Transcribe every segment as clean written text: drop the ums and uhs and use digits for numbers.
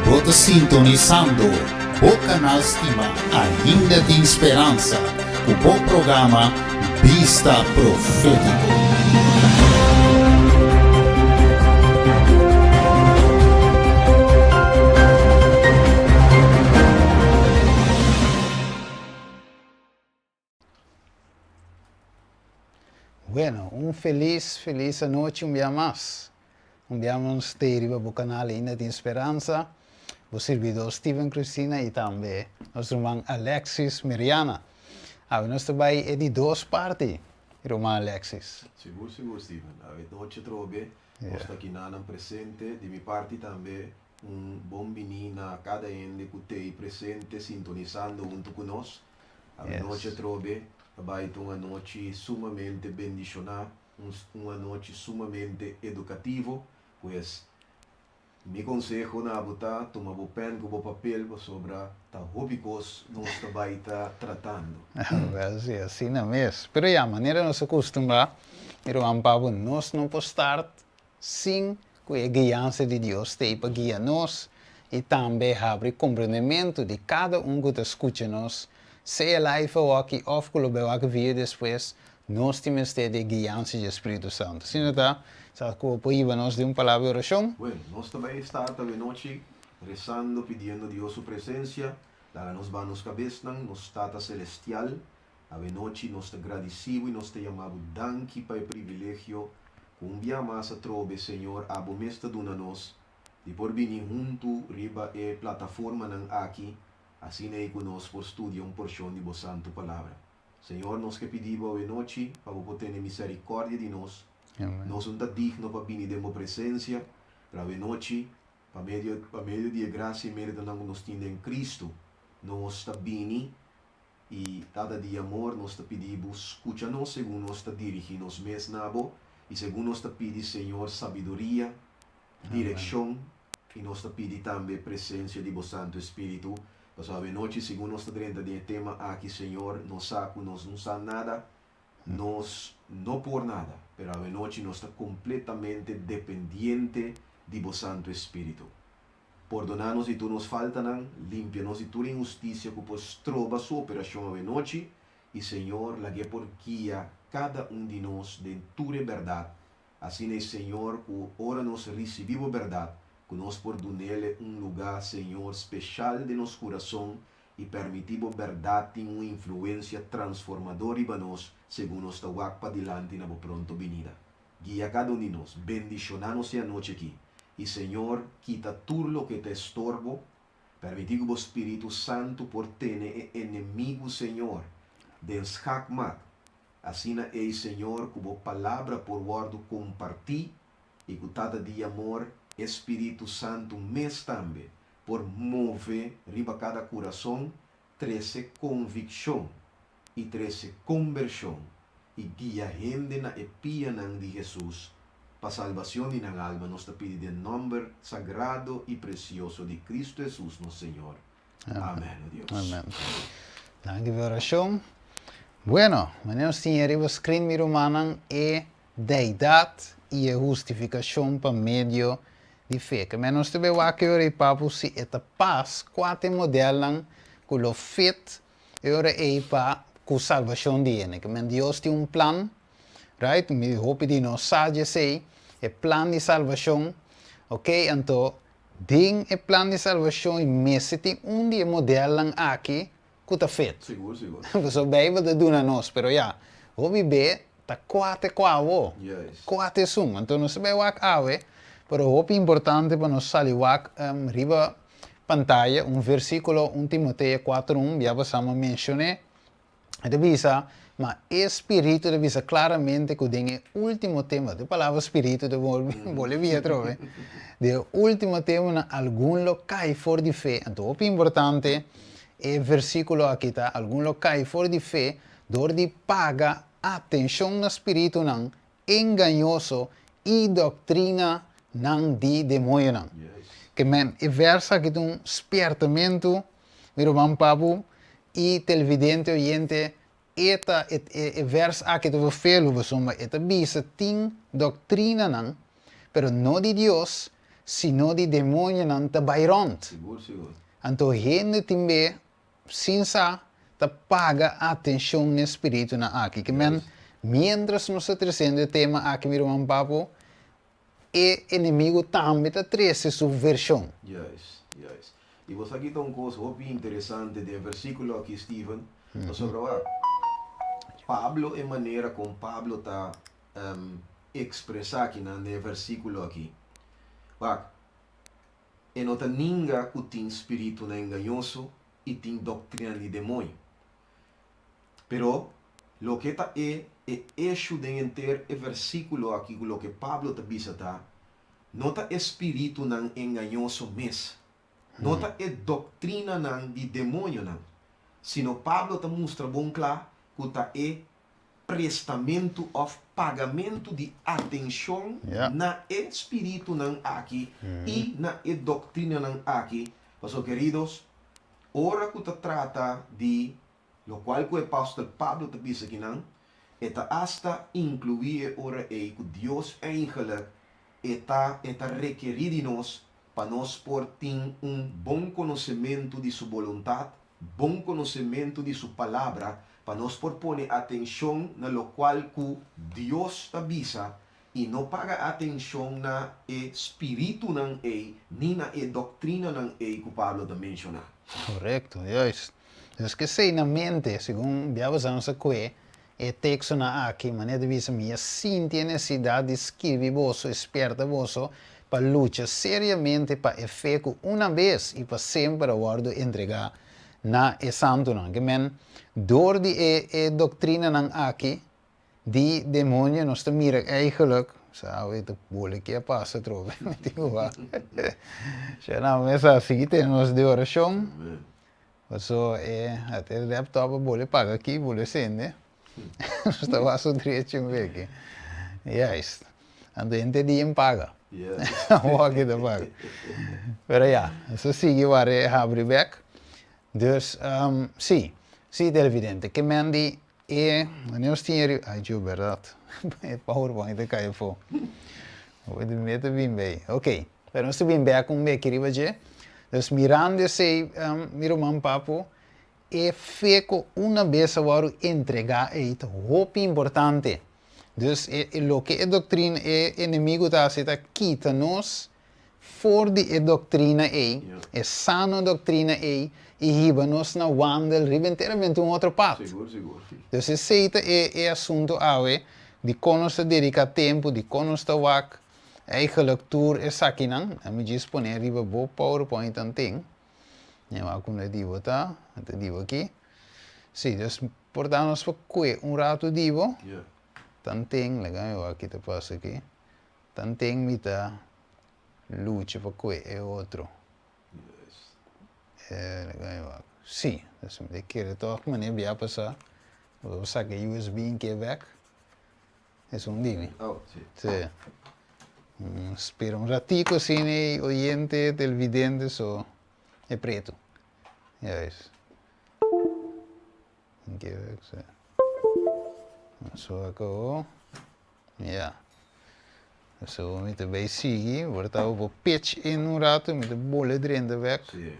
Bo ta sintonisando bo kanal stima Ainda Tin Speransa ku bo programa Bista Profétiko. Bueno, un felis, felis anochi un bia mas. Un bia nos ta riba bo canal Ainda Tin Speransa. Bo sirbidor Steven Cristina y tambe nos ruman Alexis Miriana. Awe nos ta bay e di dos parti, ruman Alexis. Sigur, sigur Steven. Awe nochi atrobe nos ta aki nanan presente. Di mi parti tambe un bon bini na cada hende cu t'ey presente sintonisando hunto cu nos. Anochi atrobe ta bai ta un anochi sumamente bendishoná, un un anochi sumamente edukativo. Pues, mi konseho na bo ta, tuma bo pèn ku bo papel pasobra ta hopi kos nos ta bai ta tratando. Wèl, si, asina mes. Pero ya, manera nos a kustumbrá, mi ruman Pablo, nos no por start sin ku e guiansa di Dios t'ei pa guia nos i tambe habri komprendementu di kada un ku ta skucha nos, sea live awoki òf ku lo bai wak video despues, nos tin mester di e guiansa dje Spiritu Santu. Asina ta, sa ku bo por hiba nos den un palabra di orashon? Bueno, nos ta bai start awenochi resando pidiendo Dios su presensia, laga nos baha nos kabesnan, nos Tata Selestial, Awenochi nos ta gradisibo i nos ta yama bo danki pa e privilegio ku un bia mas atrobe, Señor, abo mes ta duna nos di por bini huntu riba e plataformanan aki, asina ei ku nos por studia un porshon di bo santu Palabra. Señor, nos ke pidi bo awenochi pa bo por tene misericordia di nos. Nos un ta digno pa bini den bo presensia, pero awenochi, pa medio pa medio di e grasia i meritonan ku nos tin den Cristo, nos ta bini I Tata di amor, nos ta pidi Bo scucha nos segun nos ta dirigi nos mes na Bo, i segun nos ta pidi, Señor, sabiduria, direccion, i nos ta pidi tambe presencia di Bo Santo Espiritu, pasobra awenochi segun nos ta drenta den e tema aki, Señor, nos sa cu nos no sa nada, nos no por nada, pero awenochi nos ta completamente dependiente di Bo Santo Espiritu. Pordoná nos di tur nos faltanan, limpia nos di tur inhustisia ku por stroba su operashon awenochi, i Señor, lag'é por guia kada un di nos den tur e bèrdat, asina ei Señor ku ora nos risibí bo bèrdat, ku nos por dun'Ele un lugá, Señor, speshal den nos kurason i pèrmití bo bèrdat tin un influensia transformador riba nos segun nos ta wak padilanti na bo pronto binida. Guia kada un di nos. Bendishoná nos e anochi aki. I Señor, kita tur loke ta estorbo. Permití ku bo Spiritu Santu por tene e enemigu, Señor, den skakmat. Asina ei, Señor, ku bo Palabra por wòrdu kompartí i ku Tata di amor, e Spiritu Santu mes tambe, por move riba kada kurason, trese konvikshon i trese kombershon i guia hende na e pianan di Hesus pa salbacion di nan alma nos ta pidi den nomber sagrado i precioso di Cristo Hesus nos Señor. Amen. O Dios. Amen. Danki pa e oracion. Bueno, manera nos tin riba screen mi rumannan e deidad i e hustificacion pa medio di fe. Ke men nos ta bay wak e ora ei papu si e ta pas cua ta e modelnan cu lo fit E ora ei pa ku salbashon di hende. Ke men Dios tin un plan, right? Mi hopi di nos sa dje esei, e plan di salbashon. Ok, anto den e plan di salbashon i mester tin un di e modelnan aki ku ta fit. Sigur, sigur. Pasobra Beibel ta duna nos, pero ya, hopi be ta kua te kua awo, kua te esun. Anto nos ta bai wak awe, pero hopi importante pa nos sali wak riba pantaya un versíkulo, un Timoteo kuater un, bia pasá mi a menshoné, e ta bisa, Ma e spiritu ta bisa klaramente ku den e último tempu, e palabra spiritu ta bolbe bia atrobe, den e último tempunan algun lo kai for di fe. Anto hopi importante e versíkulo aki ta, algun lo kai for di fe dor di paga atenshon na spiritunan engañoso i doktrina nan di demoñonan. Ke men e vèrs aki ta un spièrtamentu, mi ruman Papu i televidente oyente, e ta e e vèrs aki ta verfelu pasobra e ta bisa tin doktrinanan, pero no di Dios, sino di demonionan ta bai rònt. Sigur, sigur. Anto hende tin be sin sa ta paga atenshon n'e spiritunan aki. Ke men, miéntras nos ta tresiendo e tema aki, mi ruman Papo, e enemigu tambe ta trese su vershon. Juist, juist. I bo sa kita un kos hopi interesante den e versíkulo aki, Steven, pasobra wak, Pablo, e manera kon Pablo ta ekspresá kinan den e versíkulo aki, wak, e no ta ninga ku tin spiritunan engañoso i tin doktrina di demoño. Pero, loke ta e e eshu den henter e versíkulo aki ku loke Pablo ta bisa ta, no ta e spiritunan engañoso mes, no ta e doktrinanan di demoñonan, sino Pablo ta mustra bon kla ku ta e prestamentu òf pagamentu di atenshon na e spiritunan aki i na e doktrinanan aki. Pasobra, keridos, ora ku ta trata di lokual ku e apòstel Pablo ta bisa akinan, e ta asta inkluí e ora ei ku Dios eigenlik e ta e ta rekerí di nos pa nos por tin un bon konosementu di su boluntat, bon konosementu di su Palabra, pa nos por pone atenshon na lokual ku Dios ta bisa i no paga atenshon na e spiritunan ei ni na e doktrinanan ei ku Pablo ta menshoná. Korekto, juist. Dus k'esei na mente, segun Biabel nos a kue e tekstonan aki, manera ta bisa, Mi a sinti e nesesidat di skirbi boso i spierta boso pa lucha seriamente pa e fe ku una bes i pa semper a wòrdu entregá na e santunan. Ke men, dor di e e doktrinanan aki di demonio nos ta mira eigenlijk, sa awe ta bole ke a pasa atrobe, mi tin ku wak. Shana mesa sigui tene nos den orashon. Paso e ate e laptop a bole paga aki, bole sende. Nos ta waso drechi un beki. Juist. Anto henter dia en paga. Awor aki ta paga. Pero ya, nos ta sigui ware e habri bek. Dus, si, si televidente, ke men di e, wanneer nos tin e, ay ju, berdad, e powerpoint a kai afo. Awor di mete bin bay. Ok, pero nos ta bin bek un beki riba dje. Dus mirando esei, mi ruman Papu, e fe ku una bes a wòrdu entregá ei ta hopi importante. Dus e loke e doktrina, e enemigu ta hasi ta kita nos for di e doktrina ei, e sano doktrina ei, i hiba nos na wandel riba enteramente un otro pad. Sigur, sigur. Dus esei ta e e asuntu awe, dikon nos ta dediká tempu, dikon nos ta wak eigenlijk tur esakinan. Mi djis pone riba bo PowerPoint tanten. Mi wak unda di bo ta, ta di bo aki. Sí, dus por ta nos por kue un ratu di bo. Tanten, laga mi wak ki ta pasa aki. Tanten mi ta lucha pa kue e otro. Sí, dus mi ta kere tòg manera bia pasá. Bo saka e USB in ke bèk. Esun di mi. Oh, sí. Sí. Spera un ratico asina e oyente, televidente, so e pretu. Juist. In ke bèk, sí. So akó. Ya. So mi ta bay sigui, por ta bo pitch in un rato, mi ta bole drenta bek. Sí.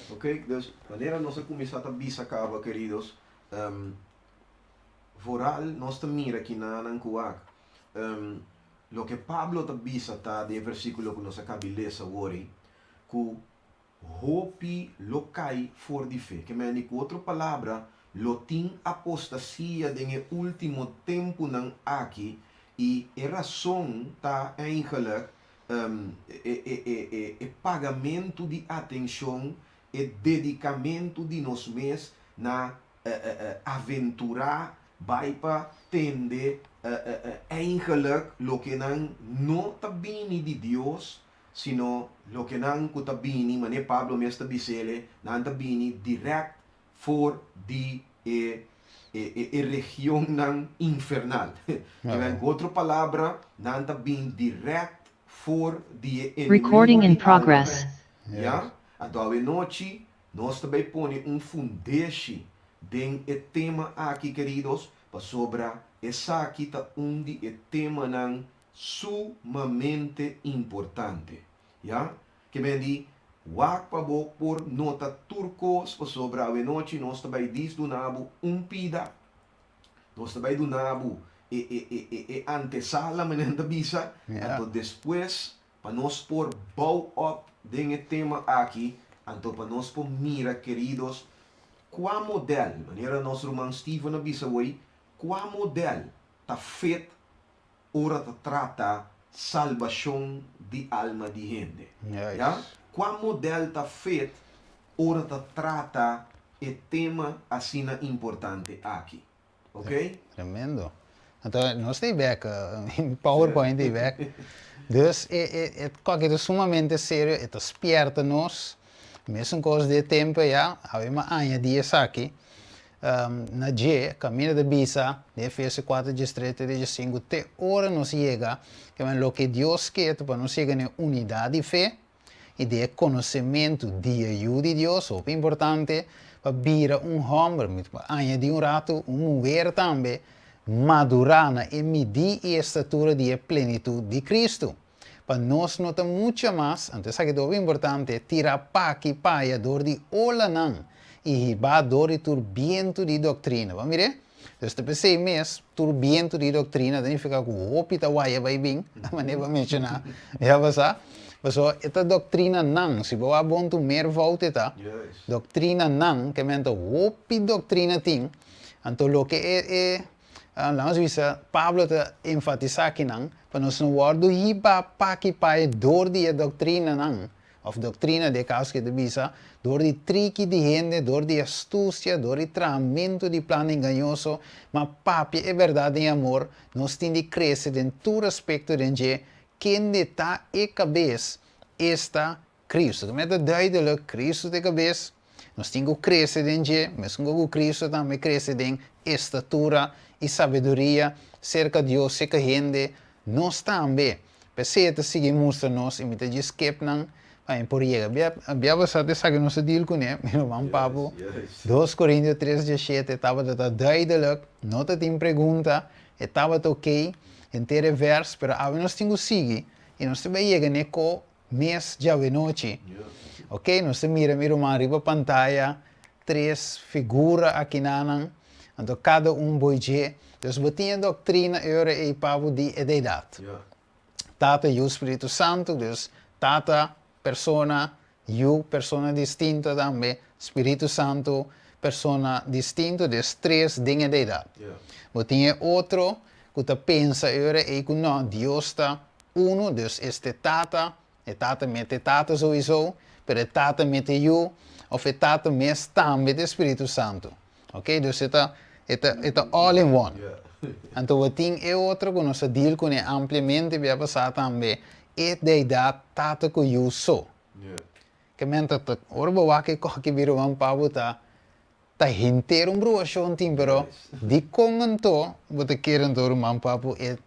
Ok, dus manera nos a kuminsá ta bisa kaba, keridos, vooral nos ta mira kinanan ku wak. Loke Pablo ta bisa ta den e versíkulo ku nos a kabi lesa awor ei, ku Hopi lo kai for di fe. Ke mende ku otro palabra, lo tin apostasia den e último tempunan aki, i e rason ta eigenlijk e pagamentu di atenshon, e dedikamentu di nos mes na aventurá bai pa tende eigenlijk loke nan no ta bini di Dios, sino loke nan ku ta bini, manera Pablo mes ta bis'ele, nan ta bini dirèkt for di e e regionnan infernal. Ku otro palabra, nan ta bini dirèkt for di e enemigu Recording in di alma. progress. Ya? Anto awenochi nos ta bai pone un fundeshi den e tema aki, keridos, pasobra esaki ta un di e temanan Sumamente importante. Ya? Ke men di, wak pa bo por nota tur kos pasobra awenochi nos ta bai dis duna bo un pida. Nos ta bai duna bo e e e e e antesala manera nan ta bisa, anto despues pa nos por bou op den e tema aki, anto pa nos por mira keridos kua model, manera nos ruman Steven a bisa woi, kua model ta fit ora ta trata salbashon di alma di hende. Ya? Kua model ta fit ora ta trata e tema asina importante aki? Ok? Tremendo. Anto nos ta bek, PowerPoint ta bek. Dus e e e koke ta sumamente serio, e ta spierta nos. Mesun kos di e tempo ya, awe mi a añadi esaki. Na dje, kaminda ta bisa den Efesio kuater diestres te diesinku, te ora nos yega, ke men loke Dios ke ta pa nos yega na e unidat di fe i di e konosementu di e Yu di Dios, hopi importante, pa bira un hòmber, mi ta añadí un ratu, un muher tambe, madurá na e midí i e statura di e plenitut di Kristu. Pa nos no ta mucha mas, anto esaki ta hopi importante, tira paki paya dor di olanan i hibá dor di tur bientu di doktrina. Bo a mir'é? Dus ta p'esei mes, tur bientu di doktrina ta nifiká ku hopi ta waya bai bin, manera bo a menshoná ya pasá. Pasobra e ta doktrinanan, si bo wak bon tur meervoud e ta, doktrinanan, ke men ta hopi doktrina tin, anto loke e e Laat nos bisa, Pablo ta enfatisá akinan pa nos no wòrdu hibá paki pai dor di e doktrinanan, òf doktrina di e kaso ke ta bisa, dor di triki di hende, dor di astusia, dor di trahamentu di plan engañoso, ma papia e bèrdat den amor, nos tin di krese den tur aspekto den dje, kende ta e kabes, esta, Cristo. Ta mester duidelijk, Cristo ta e cabes, nos tin cu crece den dje, mescun cu Cristo tambe crece den estatura y sabiduria cerca Dios, cerca hende, nos tambe. P'esey e ta sigui mustra nos y mi ta djis skepnan pa mi por yega. Bia, bia basa ta esaki nos a deal cune, mi ruman Papu. Dos Corintio tres diashete tabata ta duidelijk, no ta tin pregunta, e tabata ok, henter e vers, pero awe nos tin cu sigui y nos ta bay yega n'e co Mes djawe-nochi. Ok, nos ta mira mi ruman riba pantaya tres figura akinanan, anto kada un boi dje. Dus bo tin e doktrina e ora ei pa bo di e deidat. Tata, Yu, Spiritu Santu, dus Tata, persona, Yu, persona distinto tambe, Spiritu Santu, persona distinto, dus tres den e deidat. Bo tin e otro ku ta pensa e ora ei ku no, Dios ta Uno, dus es t'e tata, e tata mete e tata souiso, pero e tata mete e yu, of e tata mes tambe t'e Spiritu Santu. Ok, dus e ta, e ta, e ta all in one. Anto bo tin e otro ku nos a deal kuné ampliamente bia pasá tambe, e deidad tata ku yu so. Ke men ta, ta, ora bo wak e koki bira wan pa bo ta, Ta henter un bruashon tin, pero dikon anto bo ta kere anto ruman papu e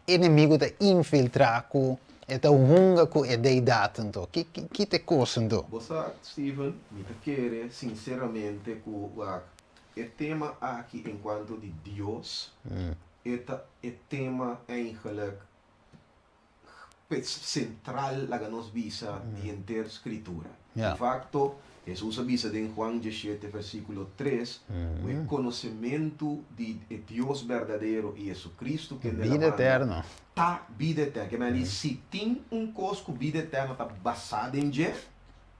enemigo ta infiltra ku e ta hunga ku e deidat anto? Ki ki ta e kos anto? Bo sa, Steven, mi ta kere sinseramente ku wak e tema aki enkuanto di Dios e ta e tema eigenlijk sentral, laga nos bisa, di henter Skritura. En fakto, Hesus a bisa den Juan dieshete versíkulo tres ku e konosementu di e Dios berdadero i Hesukristu kende el a manda ta bida eterno. Ke mester di, si tin un kos ku bida eterno ta basá den dje,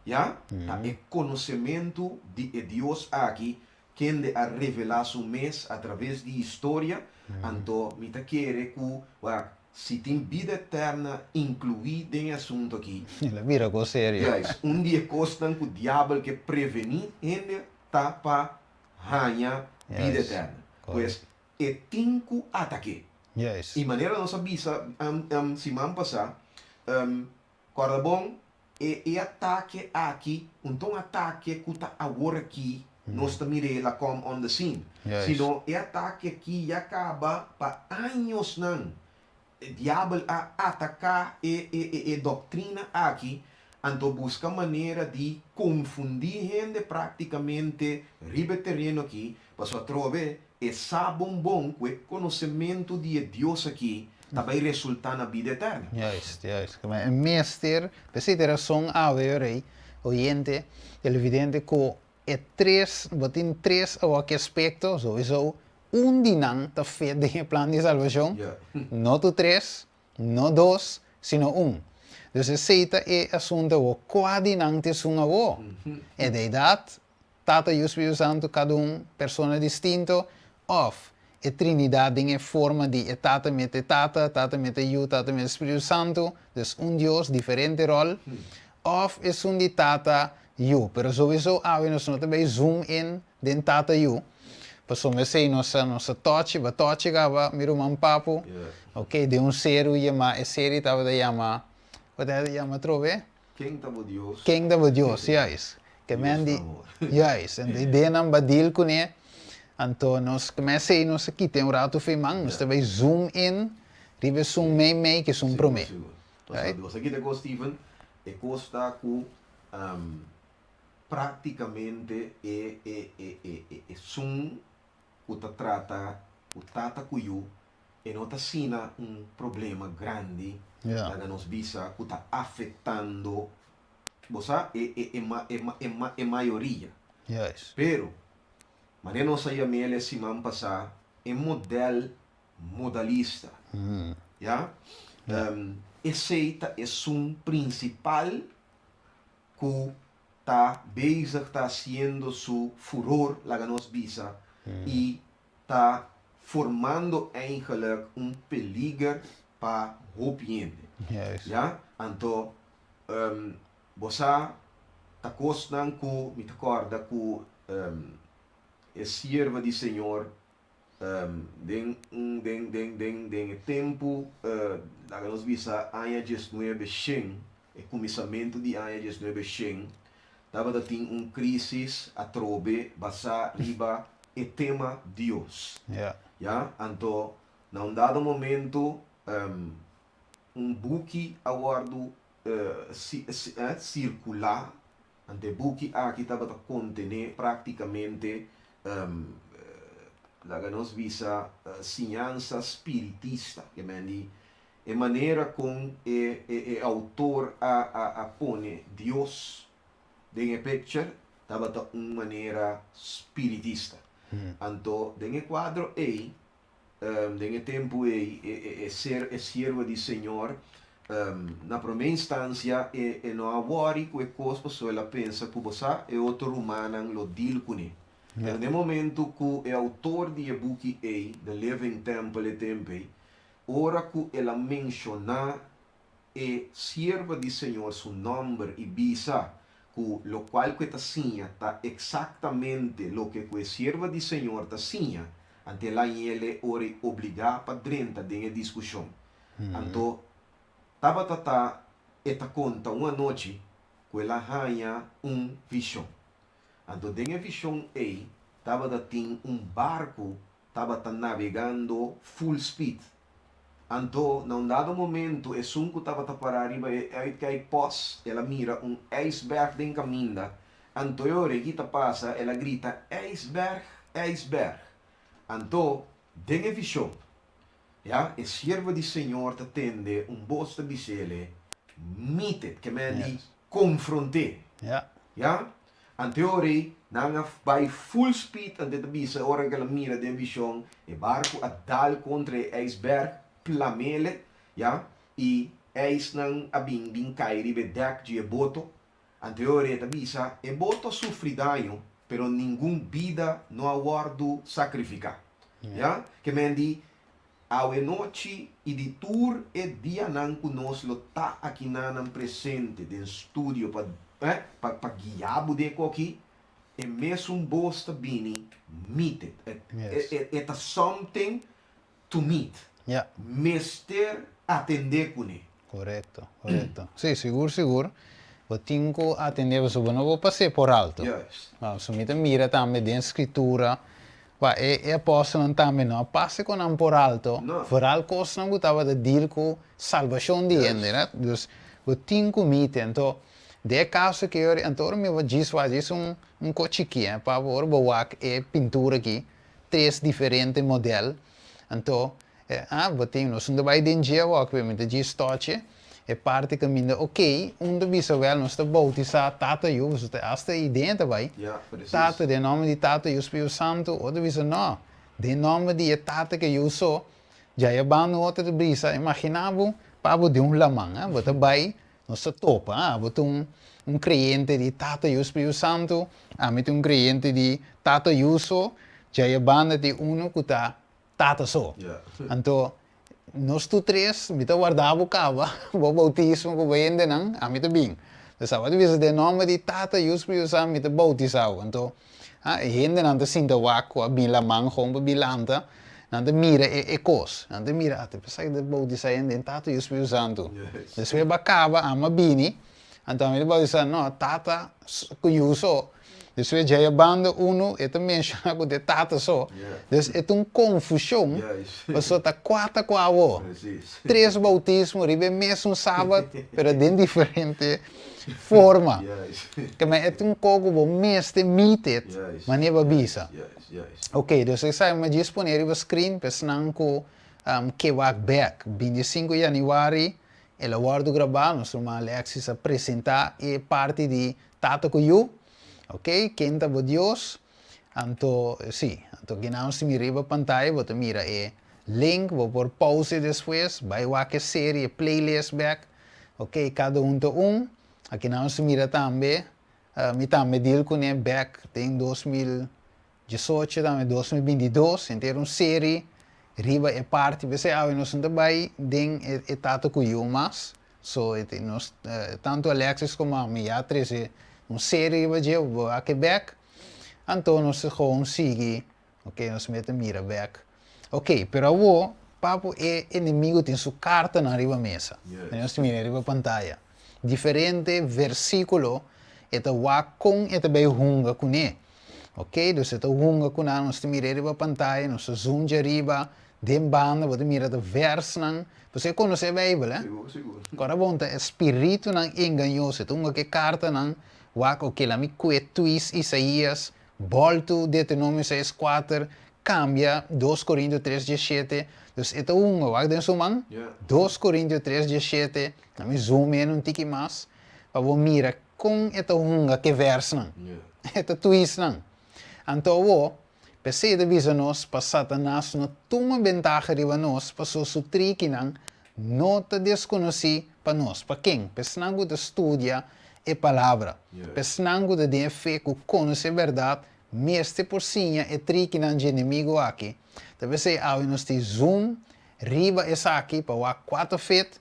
ya, ta e konosementu di e Dios aki kende a revelá su mes a traves di historia, anto mi ta kere ku, wak, si tin bida eterna inkluí den e asuntu akí. El a bira kos serio. Juist, un di e kosnan ku diabel ke prevení hende ta pa haña bida eterna. Pues, e tin ku atak'é. I manera nos a bisa siman pasá, Kòrda bon, e e atake aki un ta un atake ku ta awor aki nos ta mir'é la come on the scene, sino e atake aki ya kaba pa añosnan. E diabel a ataká e e e e doktrina aki, anto buska manera di konfundí hende praktikamente riba e tereno aki, pasobra atrobe e sa bon bon ku e konosementu di e Dios aki. ta bai resultá na bida eterno. Juist, juist. E mester, p'esei ta e rason awe, rei, oyente, televidente, ku e tres, bo tin tres awor ki aspekto, souiso un di nan ta fit den e plan di salbashon, no tur tres, no dos, sino un. Dus esei ta e asuntu awor, kua di nan ta esun awor? E deidat, Tata, Yu, Spiritu Santu, kada un persona distinto, òf e Trinidat den e forma di e Tata mete Tata, Tata mete Yu, Tata mete Spiritu Santu, dus un Dios, diferente ròl, òf esun di Tata, Yu. Pero souiso awe nos no ta bai zoom in den Tata, Yu, pasobra esei nos a nos a tòchi, bo a tòchi kaba, mi ruman Papu, ok, den un seru yamá, e seri tabata yama, ku tabata yama atrobe? Ken ta bo Dios? Ken ta bo Dios, juist. Ke men di, juist. Anto ideanan ba deal kuné. Anto nos, ke men esei nos a kita un ratu fei man, nos ta bai zoom in riba esun mei mei ku esun promé. Sigur, sigur. Pasobra bo sa kita kos, Steven, e kos ta ku praktikamente e e e e esun ku ta trata ku tata ku yu E no ta asina un problema grandi laga nos bisa ku ta afektando bo sa e e e e e e mayoria. Pero manera nos a yam'el e siman pasá e modèl modalista ya esei ta esun prinsipal ku ta bezig ta hasiendo su furor laga nos bisa i ta formando eigenlijk un peliger pa hopi hende. Ya? Anto bo sa ta kosnan ku mi ta kòrda ku e sierva di Señor den un den den den den e tempu laga nos bisa aña diesnuebe shen, e kuminsamentu di aña diesnuebe shen, Tabata tin un crisis atrobe basá riba e tema Dios. Ya, anto na un dado momento un buki a wòrdu sirkulá, anto e buki aki tabata kontené práktikamente laga nos bisa siñansa spiritista, ke men di E manera kon e e autor a a a pone Dios den e picture tabata un manera spiritista. Anto den e cuadro ey, den e tempu ey, e e e ser e siervo di Señor, na prome instancia e e no a worry cu e cos pasobra el a pensa cu bo sa e otro rumannan lo deal cune. Pero den e momento cu e autor di e buki ey, The Living Temple e tempu ey, Ora ku el a menshoná e sierva di Señor su nòmber i bisa ku lokual ku e ta siña ta eksaktamente loke ku e sierva di Señor ta siña, anto el a hañ'el ora i obligá pa drenta den e diskushon. Anto tabata ta e ta konta un anochi ku el a haña un vishon. Anto den e vishon ei tabata tin un barku tabata nabegando full speed. Anto, na un dado momento, esun ku tabata pará riba e uitkijkpost, el a mira un ijsberg den kaminda. Anto e ora ki ta pasa, el a grita, Ijsberg, ijsberg! Anto, den e vishon, ya, e siervo di Señor ta tende un bos ta bis'ele, Meet it, ke men di konfront'é. Ya. Ante ora ei, nan a bai full speed, ante ta bisa ora ku el a mira den vishon, e barku a dal kontra e ijsberg, plamele, ya, i ijsnan a bin bin kai riba e dèk dje e boto. Ante ora ei e ta bisa, e boto a sufri daño, pero ningun bida no a wòrdu sakrifiká. Ya, ke men di, Awe nochi i di tur e dianan ku nos lo ta akinanan presente den studio pa pa pa guia bo den e koki, e mesun bos ta bini meet it. E e e ta something to meet. Mester atendé kuné. Korekto, korekto. Sí, sigur sigur bo tin ku atendé pasobra bo no por pas'é por alto. Pasobra mi ta mira tambe den Skritura Wak, e e apòstelnan tambe no a pasa ku nan por alto, foral kosnan ku tabata deal ku salbashon di hende, no? Dus, bo tin ku miti. Anto, den e kaso aki ora, anto ora mi djis wak djis un un kos chikí, eh, pa ora bo wak e pintura aki, tres diferente modèl, anto. Ah, bo tin, nos no ta bai den dje awor, mi ta djis tochi e parti kaminda, ok, un ta bisa wèl nos ta boutisá Tata, Yu, pasobra ta asta ei den e ta bai, Tata, den nòmber di Tata, Yu, Spiritu Santu, otro ta bisa nò, den nòmber di e Tata ku e Yu so, djai a banda un otro ta bisa, imaginá bo pa bo den un laman, ah, bo ta bai, nos ta topa, ah, bo ta un un kreyente di Tata, Yu, Spiritu Santu, ami ta un kreyente di Tata, Yu so, djai a banda tin unu ku ta Tata so. Anto, nos tur tres, mi ta warda bo kaba bo boutismo ku bo hendenan, ami ta bin. Entonces, tabata bisa den nomber di Tata, Yu, Spiritu Santu mi ta boutisa bo. Anto, e hendenan ta sinta wak ku a bin laman gewoon pa bin lanta, nan ta mira e kos. Nan ta mira, ah, ta pensa ku ta boutisa hende den Tata, Yu, Spiritu Santu. Despues bo a kaba, ami a bini, Anto ami ta bautisa, no, Tata ku Yu so. Despues djei a banda unu e ta menshoná ku ta e Tata so. Dus e ta un konfushon, pasobra ta kua ta kua awor. Tres boutismo riba e mesun sabat, pero den diferente forma. Keme e ta un kos ku bo mester meet it, manera bo a bisa. Ok, dus esaki mi a djis pone riba screen pa esnan ku ke wak bek. 25 yanüari El a wòrdu grabá, nos ruman Alexis a presentá e parti di Tata ku Yu, ok, Ken ta bo Dios? Anto, sí, anto kinan nos tin riba pantaya, bo ta mira e link, bo por pause despues, bai wak e serie, e playlist bèk, ok, kada un ta un. Akinan nos tin mira tambe, mi tambe deal kuné bèk den 2018 tambe 2022, henter un serie riba e parti, p'esei awe nos no ta bai den e tata ku yu mas, so e tin nos tantu Alexis komo ami ya trese un serie riba dje, bo wak e bèk, anto nos ta gewoon sigui, ok, nos mester mira bèk, ok, pero awo papu e enemigo tin su kartanan riba mesa, nos ta mira riba pantaya, diferente versikulo e ta wak kon e ta bai hunga kuné. Ok, dus e ta hunga ku nan, nos ta mira e riba pantaya, nos ta zoom djariba, den banda bo ta mira ta versnan. Pasobra e konosé Beibel, eh. Sigur, sigur. Kòrda bon, ta e spiritunan engañoso, e ta hunga ku e kartanan, wak, ok, laat mi kue twis Isaías, bòltu Deuteronomio seis kuater, kambia dos Korintio tres diesshete. Dus e ta hunga, wak den su man, dos Korintio tres diesshete, laat mi zoom in un tiki mas, pa bo mira Kon e ta hunga ke vèrsnan? E ta twist nan. Anto awor, p'esei e ta bisa nos pa Satanas no tuma bentaha riba nos paso su trikinan no ta deskonosí pa nos. Pa ken? Pa esnan ku ta studia e Palabra. Pa esnan ku ta den e fe ku konosé bèrdat mester por siña e trikinan dje enemigu aki. Ta p'esei awe nos tin zoom riba esaki pa wak kua ta fit.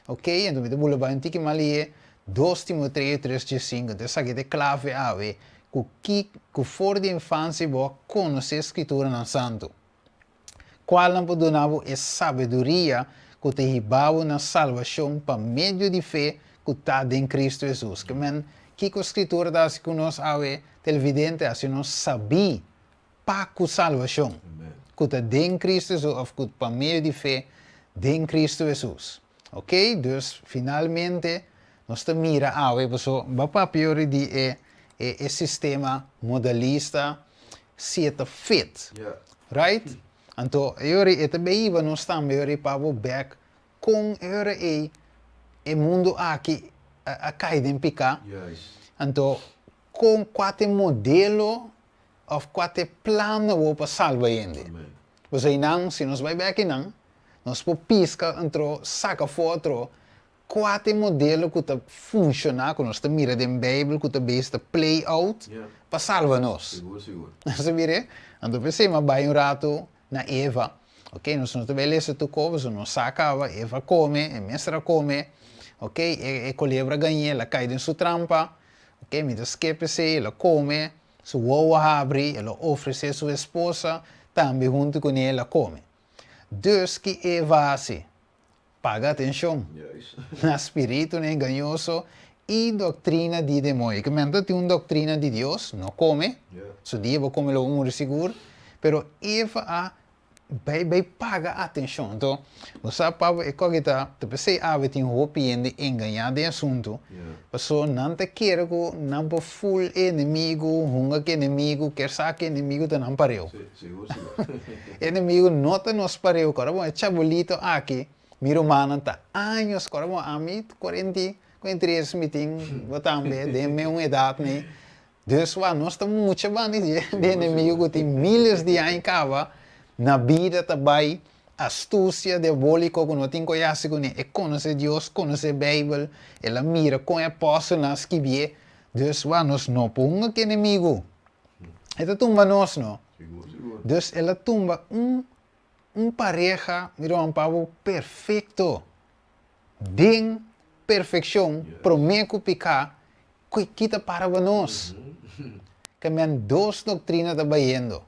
Ok, enton mi ta bula bai un tiki mas lihe, dos Timoteo tres dje sinku, enton esaki ta e klave awe, ku ki ku for di infansia bo a konosé Skrituranan Santu, kualnan por duna bo e sabiduria ku ta hiba bo na salbashon pa medio di fe ku ta den Kristu Hesus. Ke men, kiko Skritura ta hasi ku nos awe, televidente? Hasi nos sabí pa ku salbashon ku ta den Kristu Hesus òf ku pa medio di fe den Kristu Hesus. Ok, dus finalmente nos ta mira awe paso bo a papia ori di e e sistema modalista si e ta fit, right? Anto e ori e ta bay hiba nos tambe ori pa bo bek kon e ora ey e mundo aki a kai den pika, anto kon kua ta e modelo Of kua ta e plan awor pa salba hende? Pues einan, si nos bai bek einan, nos por piska entro saka afó otro kua ta e modelo ku ta funshoná, ku nos ta mira den Beibel ku ta bes ta play out pa salba nos. Sigur, sigur. Nos ta mir'é? Anto p'esei mi a bai un ratu na Eva. Ok, nos no ta bai lesa tur kos, pasobra nos sa kaba, Eva kome, e mester a kome, ok, e kolebra gañ'é, el a kai den su trampa, ok, mi ta skep esei, el a kome, Su wowo a habri, el a ofresé su esposa tambe huntu kuné el a kome. Dus ki Eva a hasi? Paga atenshon na spiritunan engañoso i doktrina di demoño. Ke menta tin un doktrina di Dios, no kome, su dia bo kome lo bo muri sigur, pero Eva a. Bai bai paga atenshon. Anto, bo sa Pablo e koki ta, ta p'esei awe tin hopi hende engañá den asuntu, paso nan ta kere ku nan por ful e enemigu, hunga ku e enemigu, ker sa ku e enemigu ta nan pareu. E enemigu no ta nos pareu. Kòrda bon e chabolito aki, mi rumannan ta años, kòrda bon ami kuarenta i tres mi tin, bo tambe den meun edat mi. Dus wak nos ta mucha banda di di enemigo ku tin miles di aña kaba na bida ta bai astusia diabóliko ku no tin ku yasi kuné. E konosé Dios, konosé Beibel, el a mira kon e apòstelnan a skibié. Dus wak nos no por hunga ku enemigo. E ta tumba nos no. Dus el a tumba un un pareha, mi ruman Pablo, perfekto. Den perfekshon, promé ku piká, Ku kita para pa nos? Ke men dos doktrina ta bayendo.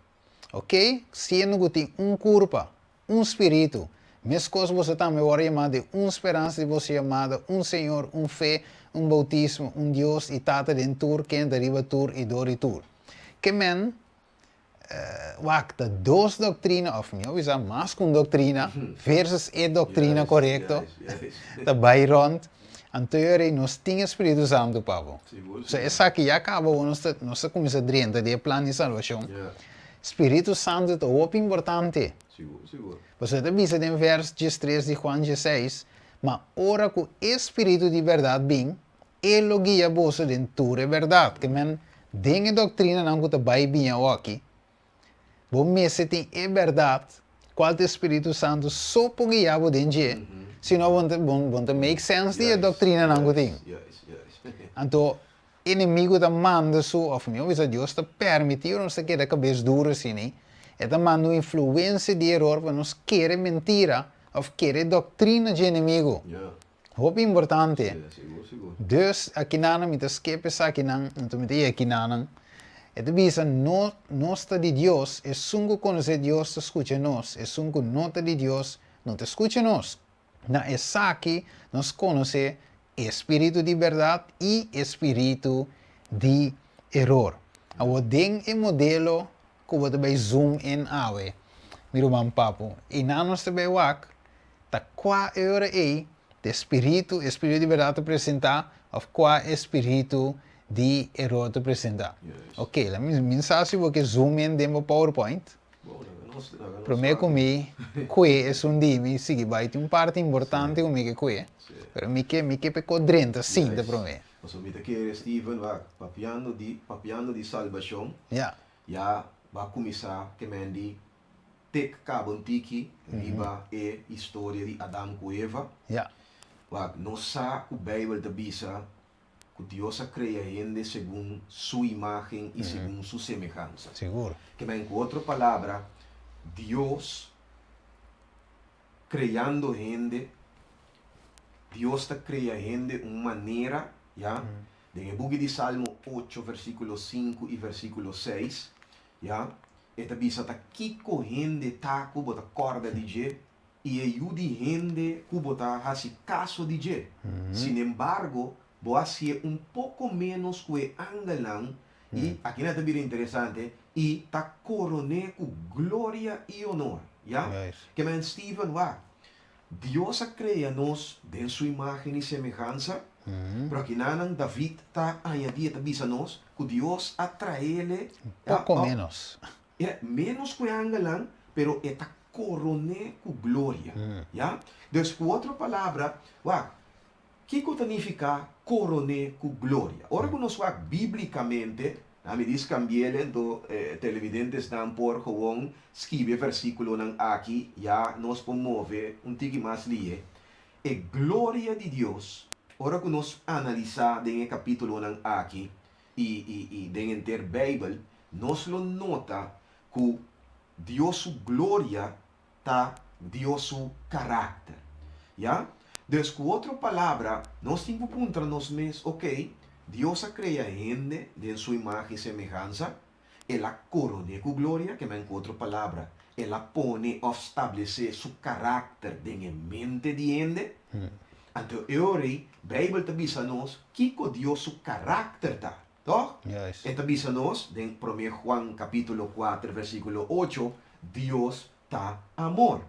Ok, siendo ku tin un kurpa, un spiritu, meskos boso tambe wòrdu yamá den un speransa di boso yamada, un Señor, un fe, un boutismo, un Dios i Tata den tur, ken ta riba tur i dor di tur. Ke men, wak, ta dos doktrina, òf mihó bisa mas ku un doktrina, versus e doktrina korekto, ta bai rònt. Anto e ora ei nos tin e Spiritu Santu pa bo. So esaki ya kaba bo nos ta nos ta kuminsá drenta di e plan di salbashon. Spiritu Santu ta hopi importante. Pasobra e ta bisa den vèrs diestres di Juan diesseis, Ma ora ku e Spiritu di bèrdat bin, E lo guia boso den tur e bèrdat. Ke men, den e doktrinanan ku ta bai bin awoki, bo mester tin e bèrdat, kual ta e Spiritu Santu so por guia bo den dje, sino bo no bo no ta make sense di e doktrinanan ku tin. Anto, enemigu ta manda su, òf mihó bisa Dios ta permití ora nos ta keda kabes duru asina, e ta manda un influensia di eror pa nos kere mentira òf kere doktrina dje enemigu. Hopi importante. Dus akinanan mi ta skep esakinan, anto mi ta yega akinanan. E ta bisa, no, nos ta di Dios, esun ku konosé Dios ta skucha nos, esun ku no ta di Dios no ta skucha nos. Na esaki nos konosé e spiritu di bèrdat i e spiritu di eror. Awor den e modelo ku bo ta bai zoom in awe, mi ruman Papu, i nan nos ta bai wak, Ta kua e ora ei ta e spiritu, e spiritu di bèrdat ta presentá òf kua e spiritu di eror ta presentá? Ok, la mi mi sa si bo ke zoom in den bo PowerPoint. Promé ku mi kue esun di mi sigui bai tin un parti importante ku mi ke kue, pero mi ke mi ke p'e ko drenta sinta promé. Pasobra mi ta kere, Steven, wak, papiando di papiando di salbashon, ya bo a kuminsá ke men di Tek kaba un tiki riba e historia di Adam ku Eva. Wak, nos sa ku Beibel ta bisa ku Dios a krea hende segun Su imágen i segun Su semehansa. Ke men ku otro palabra, Dios kreando hende, Dios ta krea hende un manera, ya, den e buki di Salmo ocho versíkulo sinku i versíkulo seis, Ya, e ta bisa ta kiko hende ta ku bo ta kòrda di dje i e yu di hende ku bo ta hasi kaso di dje. Sinembargo, bo hasié un poko ménos ku e angelnan i, aki nan ta bira interesante, i ta koron'é ku gloria i onor. Ya? Ke men Steven wak, Dios a krea nos den su imágen i semehansa, pero akinanan David ta añadí, e ta bisa nos ku Dios a traele, Poko ménos. Ya, ménos ku e angelnan, pero e ta koron'é ku gloria. Ya? Dus, ku otro palabra, wak, Kiko ta nifiká koron'é ku gloria? Ora ku nos wak bíblikamente, na mi dis kambi'el ento televidentesnan por gewoon skibi e versíkulonan aki, ya nos por move un tiki mas lihe. E gloria di Dios, ora ku nos analisá den e kapítulonan aki i i i den henter Beibel, nos lo nota ku Dios su gloria ta Dios su karakter. Ya? Dus ku otro palabra, nos tin ku puntra nos mes, ok, Dios a krea hende den su imagen i semehansa, El a koron'é ku gloria, ke men ku otro palabra, El a pone òf stablesé su karakter den e mente di hende. Anto e ora ei, Beibel ta bisa nos kiko Dios su karakter ta, tòg? E ta bisa nos den promé Juan kapítulo kuater versíkulo ocho, Dios. ta amor.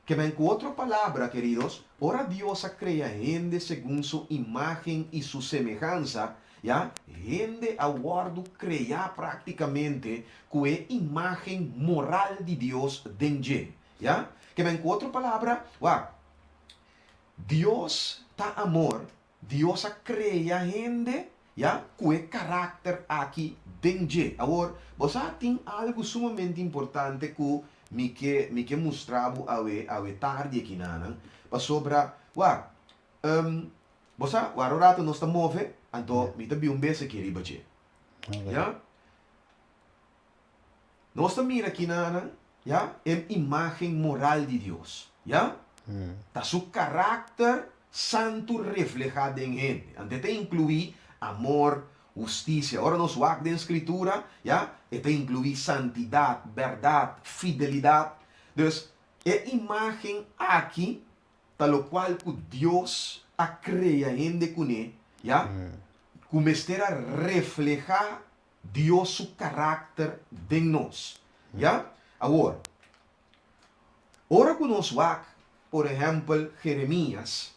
Ke men ku otro palabra, keridos, ora Dios a krea hende segun su imágen i su semehansa, ya, hende a wòrdu kreá práktikamente ku e imágen moral di Dios den dje. Ya? Ke men ku otro palabra, wak, Dios ta amor, Dios a krea hende, ya, ku e karakter aki den dje. Awor, bo sa tin algu sumamente importante ku mi ke mi ke mustra bo awe awe tardi akinanan, pasobra, wak, bo sa, wak un ratu nos ta move, anto mi ta bin un bes aki riba dje. Ya? Nos ta mira kinanan, ya, e imágen moral di Dios, ya. Ta su karakter santu reflehá den hende. Anto e ta inkluí amor, hustisia. Ora nos wak den Skritura, ya, e ta inkluí santidat, bèrdat, fidelidat. Dus, e imágen aki ta lokual ku Dios a krea hende kuné, ya, ku mester a reflehá Dios su karakter den nos. Ya? Awor, ora ku nos wak, por ehèmpel, Jeremias,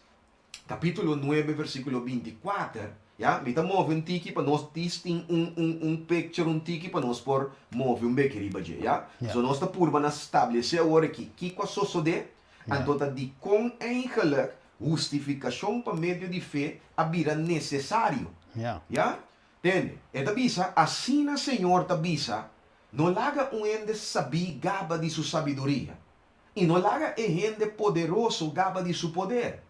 kapítulo nuebe, versíkulo 24, ya, mi ta move un tiki pa nos dis tin un, un, un picture un tiki pa nos por move un beki riba dje, ya? So nos ta purba na stablesé awor aki kiko a sosodé, anto ta dikon eigenlijk hustifikashon pa medio di fe a bira nesesario. Ya? Tende, e ta bisa, Asina Señor ta bisa, No laga un hende sabí gaba di su sabiduria, i no laga e hende poderoso gaba di su poder.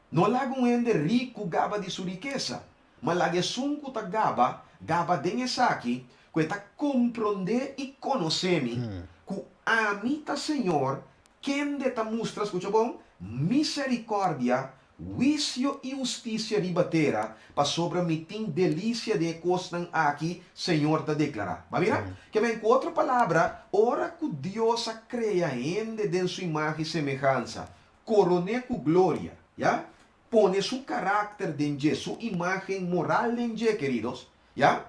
No laga un hende riku gaba di su rikesa, ma laga esun ku ta gaba, gaba den esaki, ku e ta komprondé i konosé mi, ku ami ta Señor, kende ta mustra, skucha bon, miserikòrdia Huisio i hustisia riba tera, pasobra mi tin delisia den e kosnan aki, Señor ta deklará. Bo a mira? Ke men, ku otro palabra, ora ku Dios a krea hende den su imagen i semehansa, koron'é ku gloria, ya, pone su karakter den dje, su imagen moral den dje, keridos, ya,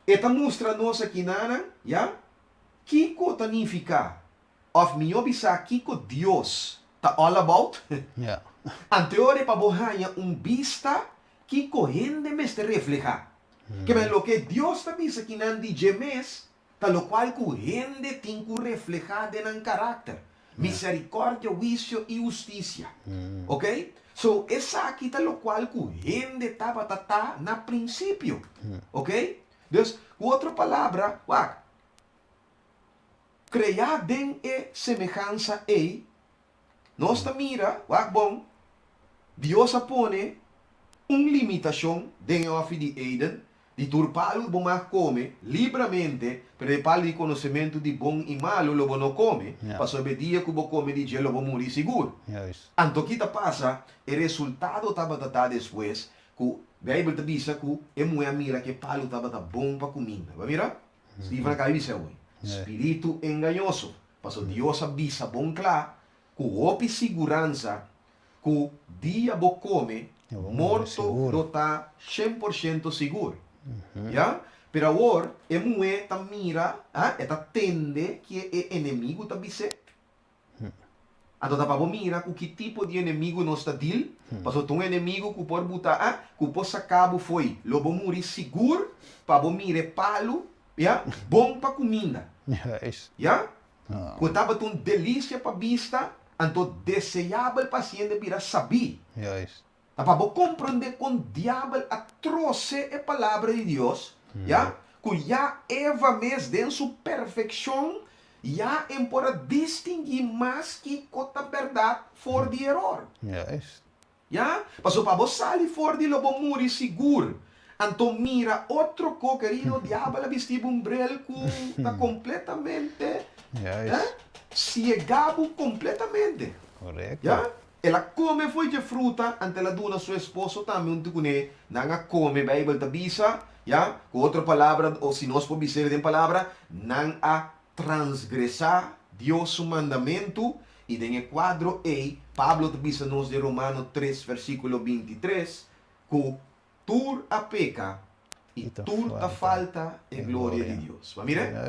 e ta mustra nos akinanan, ya, kiko ta nifiká Of mihó bisa kiko Dios ta all about? Anteor pa bo haña un bista kiko hende mester reflehá. Ke men loke Dios ta bisa kinan di dje mes ta lokual ku hende tin ku reflehá den nan karakter, miserikòrdia, huisio i hustisia. Ok? So esaki ta lokual ku hende tabata ta na prinsipio. Ok? Dus, ku otro palabra, wak, Kreá den e semehansa ei, nos ta mira, wak bon, Dios a pone un limitashon den e hòfi di Eden, di tur palu bo mag kome libramente, pero e palu di konosementu di bon i malu lo bo no kome, pasobra e dia ku bo kome di dje lo bo muri sigur. Anto ki ta pasa? E resultado tabata ta despues ku Beibel ta bisa ku e muhé a mira ku e palu tabata bon pa kuminda. Bo a mira? Steven a kaba di bisa awor, Spiritu engañoso. Pasobra Dios a bisa bon kla ku hopi siguransa ku dia bo kome, morto lo ta 100% sigur. Ya? Pero awor e muhé ta mira, e ta tende ke e enemigu ta bis'é. Anto ta pa bo mira ku ki tipo di enemigu nos ta dil, pasobra ta un enemigu ku por buta a, ku por saka bo fo'i lo bo muri sigur pa bo mira e palu, ya, bon pa kuminda, ya, ku tabata un delisia pa bista, anto deseabel pa hasi hende bira sabí. Ta pa bo komprondé kon diabel a trose e Palabra di Dios, ya, ku ya Eva mes den su perfekshon ya en por a distinguí mas kiko ta bèrdat for di eror. Ya, pasobra pa bo sali for di lo bo muri sigur. Anto mira otro ko, kerido, diabel a bisti bo un brel ku ta kompletamente, eh, siega bo kompletamente. Ya. El a kome fo'i dje fruta, anto el a duna su esposo tambe huntu kuné. Nan a kome, Beibel ta bisa, ya, ku otro palabra, o si nos por bis'é den palabra, nan a transgresá Dios su mandamentu, i den e kuadro ei, Pablo ta bisa nos den Romano 3 versíkulo 23, ku tur a peka i tur ta falta e gloria di Dios. Bo a mira?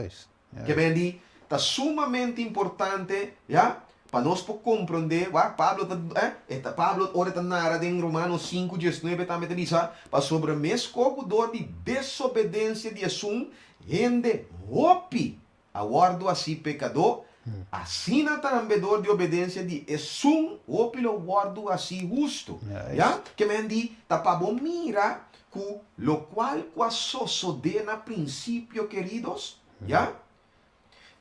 Ke men di, ta. Ta sumamente importante, ya, pa nos por komprondé, wak, Pablo ta, eh, e ta, Pablo ora e ta nara den Romanos sinku diesnuebe tambe ta bisa, Pasobra meskos ku dor di desobedensia di esun hende hopi a wòrdu hasí pekadó, asina tambe dor di obedensia di esun hopi lo wòrdu hasí hustu. Ya, ke men di ta pa bo mira ku lokual ku a sosodé na prinsipio, keridos, ya,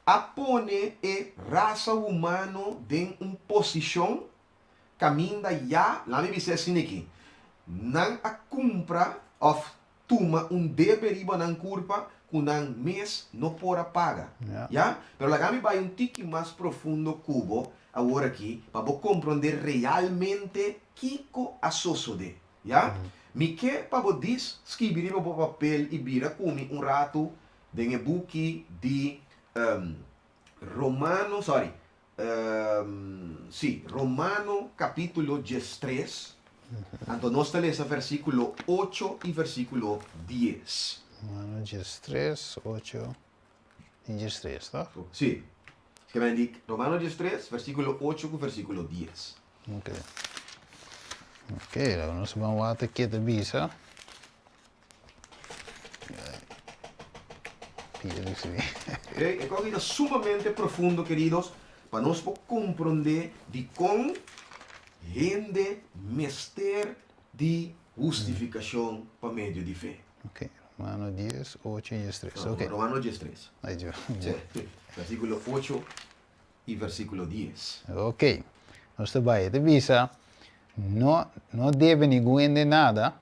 a pone e rasa humano den un posishon kaminda ya, laat mi bisa e asina aki, nan a kumpra òf tuma un debe riba nan kurpa ku nan mes no por a paga. Ya? Pero laga mi bai un tiki mas profundo ku bo awor aki pa bo komprondé realmente kiko a sosodé. Ya? Mi ke pa bo dis skibi riba bo papel i bira ku mi un ratu den e buki di Romano, sorry, sí, Romano capítulo diestres, anto nos ta lesa versículo ocho i versículo dies. Romano diestres, ocho i diestres, toch? Sí. Esaki men di Romano diestres, versículo ocho ku versículo dies. Ok. Ok, laga nos ban wak ke ta bisa. E kos aki ta sumamente profundo, keridos, pa nos por komprondé dikon hende mester di hustifikashon pa medio di fe. Ok, Romano dies, ocho i diestres. Ok. Romano diestres. Versíkulo ocho i versíkulo dies. Ok, nos ta bai. E ta bisa, No, no debe ningun hende nada,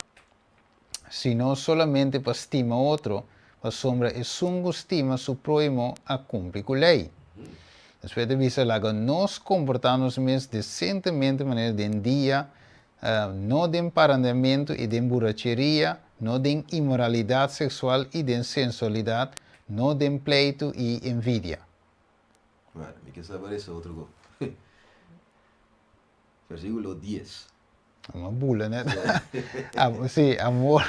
sino solamente pa stima otro, pasobra esun ku stima su próhimo a kumpli ku lei. Despues ta bisa, Laga nos komportá nos mes desentemente manera den dia, no den parandamentu i den buracheria, no den inmoralidat seksual i den sensualidat, no den pleitu i envidia. Bueno, mi ke sa parece otro go. Versículo dies. M'a bula net. Sí, amor,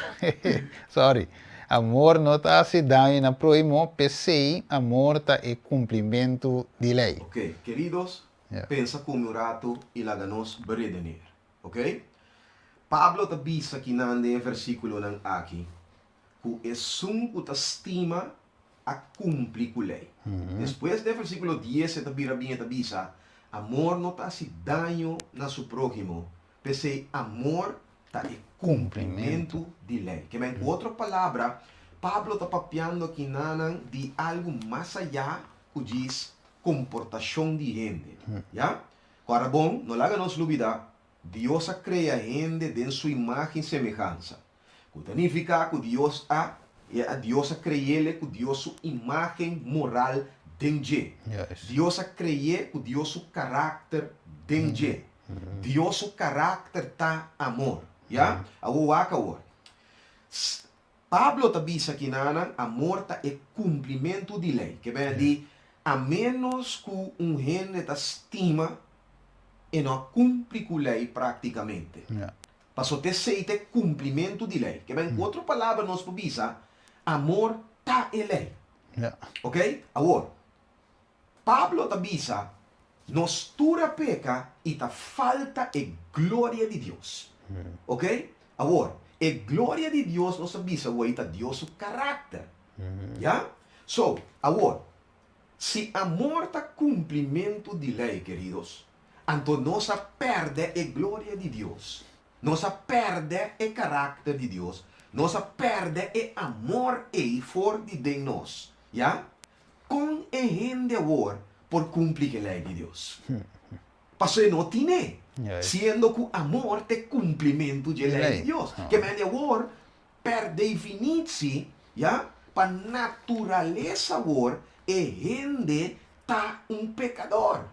sorry. Amor no ta hasi daño na próhimo, p'esei amor ta e kumplimentu di lei. Ok, keridos, pensa ku mi un ratu i laga nos beredeneer. Ok? Pablo ta bisa kinan den e versíkulonan aki ku esun ku ta stima a kumpli ku lei. Despues den versíkulo dies e ta bira bin e ta bisa, Amor no ta hasi daño na su próhimo, p'esei amor ta e kumplimentu di lei. Ke men, ku otro palabra, Pablo ta papiando akinanan di algu mas ayá ku djis komportashon di hende. Ya? Kòrda bon, no laga nos lubidá, Dios a krea hende den su imágen i semehansa. Ku ta nifiká ku Dios a a Dios a kre'ele ku Dios su imágen moral den dje. Dios a kre'é ku Dios su karakter den dje. Dios su karakter ta amor. Ya? Awor wak awor. Pablo ta bisa kinanan amor ta e kumplimentu di lei. Ke bena di a ménos ku un hende ta stima e no a kumpli ku lei práktikamente. Paso t'esei ta e kumplimentu di lei. Ke men ku otro palabra nos por bisa, amor ta e lei. Ok? Awor, Pablo ta bisa, nos tur a peka i ta falta e gloria di Dios. Ok? Awor, e gloria di Dios nos a bisa awor ta Dios su karakter. Ya? So, awor, si amor ta kumplimentu di lei, keridos, Anto nos a pèrdè e gloria di Dios, nos a pèrdè e karakter di Dios, nos a pèrdè e amor ei for di den nos, ya? Kon e hende awor por kumpli ku e lei di Dios? Pasobra e no tin'é, siendo ku amor ta e kumplimentu dje lei di Dios. Ke mende awor, per definitsi, ya, pa naturalesa awor e hende ta un pekador.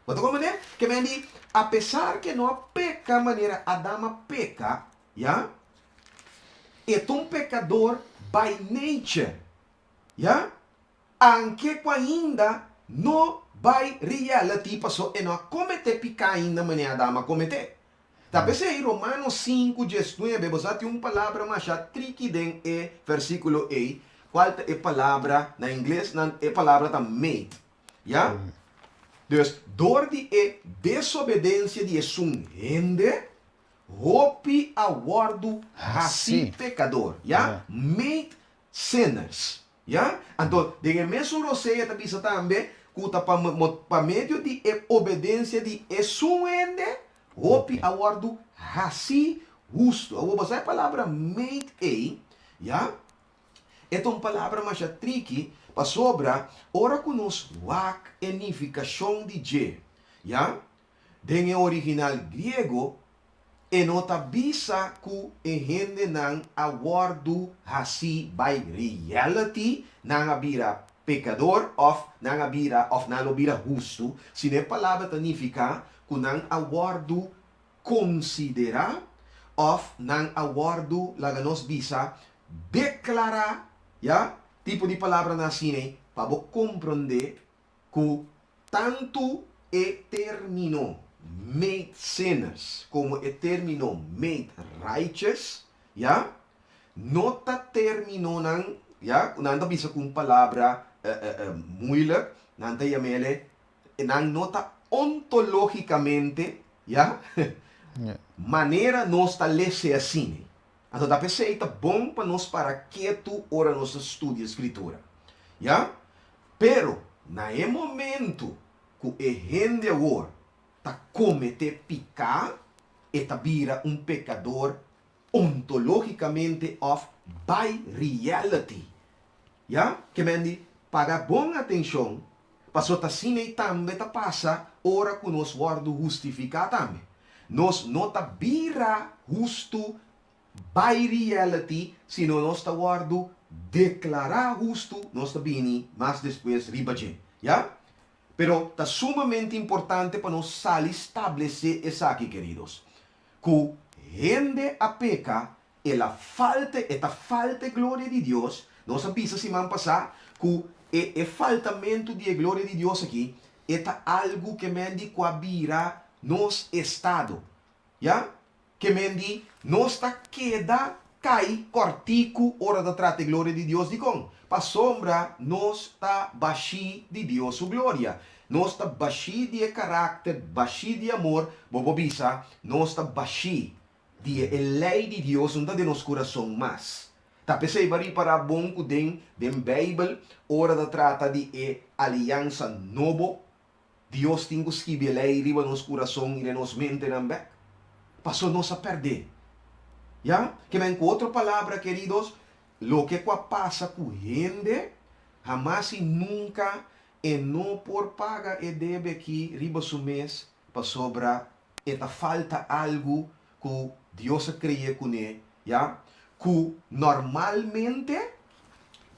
Bo ta comprende? Ke men di, apesar ke no a peka manera Adam a peka, ya, e ta un pekador by nature, ya, anke ku ainda no by reality paso e no a komete piká ainda manera Adam a komete. Ta p'esei Romanos sinku diesnuebe bo sa tin un palabra masha triki den e versíkulo ei. Kual ta e palabra, na ingles nan e palabra ta made, ya? Dus dor di e desobedensia di esun hende, hopi a wòrdu hasí pekador, ya? Made sinners, ya? Anto den e mesun rosea ta bisa tambe ku ta pa pa medio di e obedensia di esun hende, hopi a wòrdu hasí hustu. Awor bo sa e palabra made ei, ya? E ta un palabra masha triki pasobra ora ku nos wak e nifikashon di dje, ya, den e original griego, e no ta bisa ku e hendenan a wòrdu hasí by reality, nan a bira pekador òf nan a bira òf nan lo bira hustu, sino e palabra ta nifiká ku nan a wòrdu konsiderá òf nan a wòrdu, laga nos bisa, deklará, ya, tipo di palabranan asina ei, pa bo komprondé ku tantu e término made sinners komo e término made righteous, ya, no ta términonan, ya, ku nan ta bisa ku un palabra muilik, nan ta yam'el Nan no ta ontológikamente, ya, manera nos ta lese asina. Anto ta p'esei ta bon pa nos para ketu ora nos ta studia Skritura, ya. Pero na e momentu ku e hende awor ta kometé piká, e ta bira un pekador ontológikamente òf by reality. Ya, ke men di, paga bon atenshon, paso ta asina ei tambe ta pasa ora ku nos wòrdu hustifiká tambe. Nos no ta bira hustu by reality, sino nos ta wòrdu deklará hustu, nos ta bini mas despues riba dje. Ya? Pero ta sumamente importante pa nos sali stablesé esaki, keridos, ku hende a peka El a falta, e ta falta e gloria di Dios. Nos a bisa siman pasá ku e e faltamentu di e gloria di Dios aki, e ta algu ke men di ku a bira nos estado. Ya? Ke men di nos ta keda kai kòrtiku ora ta trata e gloria di Dios. Dikon? Pasobra nos ta bashí di Dios su gloria. Nos ta bashí di e karakter, bashí di amor, bo por bisa, nos ta bashí Di e lei di Dios no ta den nos kurason mas. Ta p'esei bo a ripará bon ku den den Beibel ora ta trata di e aliansa nobo, Dios tin ku skibi e lei riba nos kurason i den nos mentenan bèk. Pasobra nos a pèrd'é. Ya? Ke men ku otro palabra, keridos, loke ku a pasa ku hende, hamas i nunka e no por paga e debe aki riba su mes pasobra E ta falta algu ku Dios a kre'é kuné, ya, ku normalmente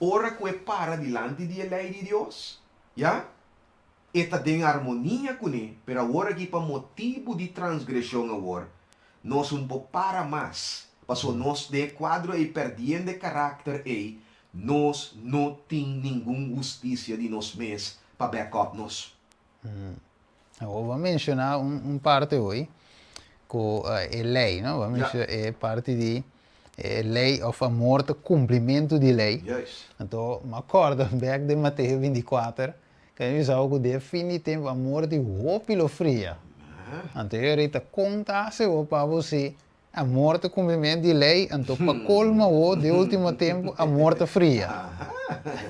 ora ku e para dilanti di e lei di Dios, ya, e ta den armonia kuné, pero awor aki pa motibu di transgreshon awor, nos un por para mas, paso nos den e kuadro ei pèrdiendo e karakter ei, nos no tin ningun hustisia di nos mes pa back up nos. Awor bo a menciona un un parte hoy cu e ley, no? Bo a menciona e parti di e ley of amor ta cumplimento di ley. Juist. Anto mi a corda bek den Mateo 24 cu a bisa cu den fin di tempo amor di hopi lo fria. Anto e rei ta con ta haci bo pa bo si Amor ta cumplimiento di ley, anto pa colmo awo den ultimo tempo amor ta fria.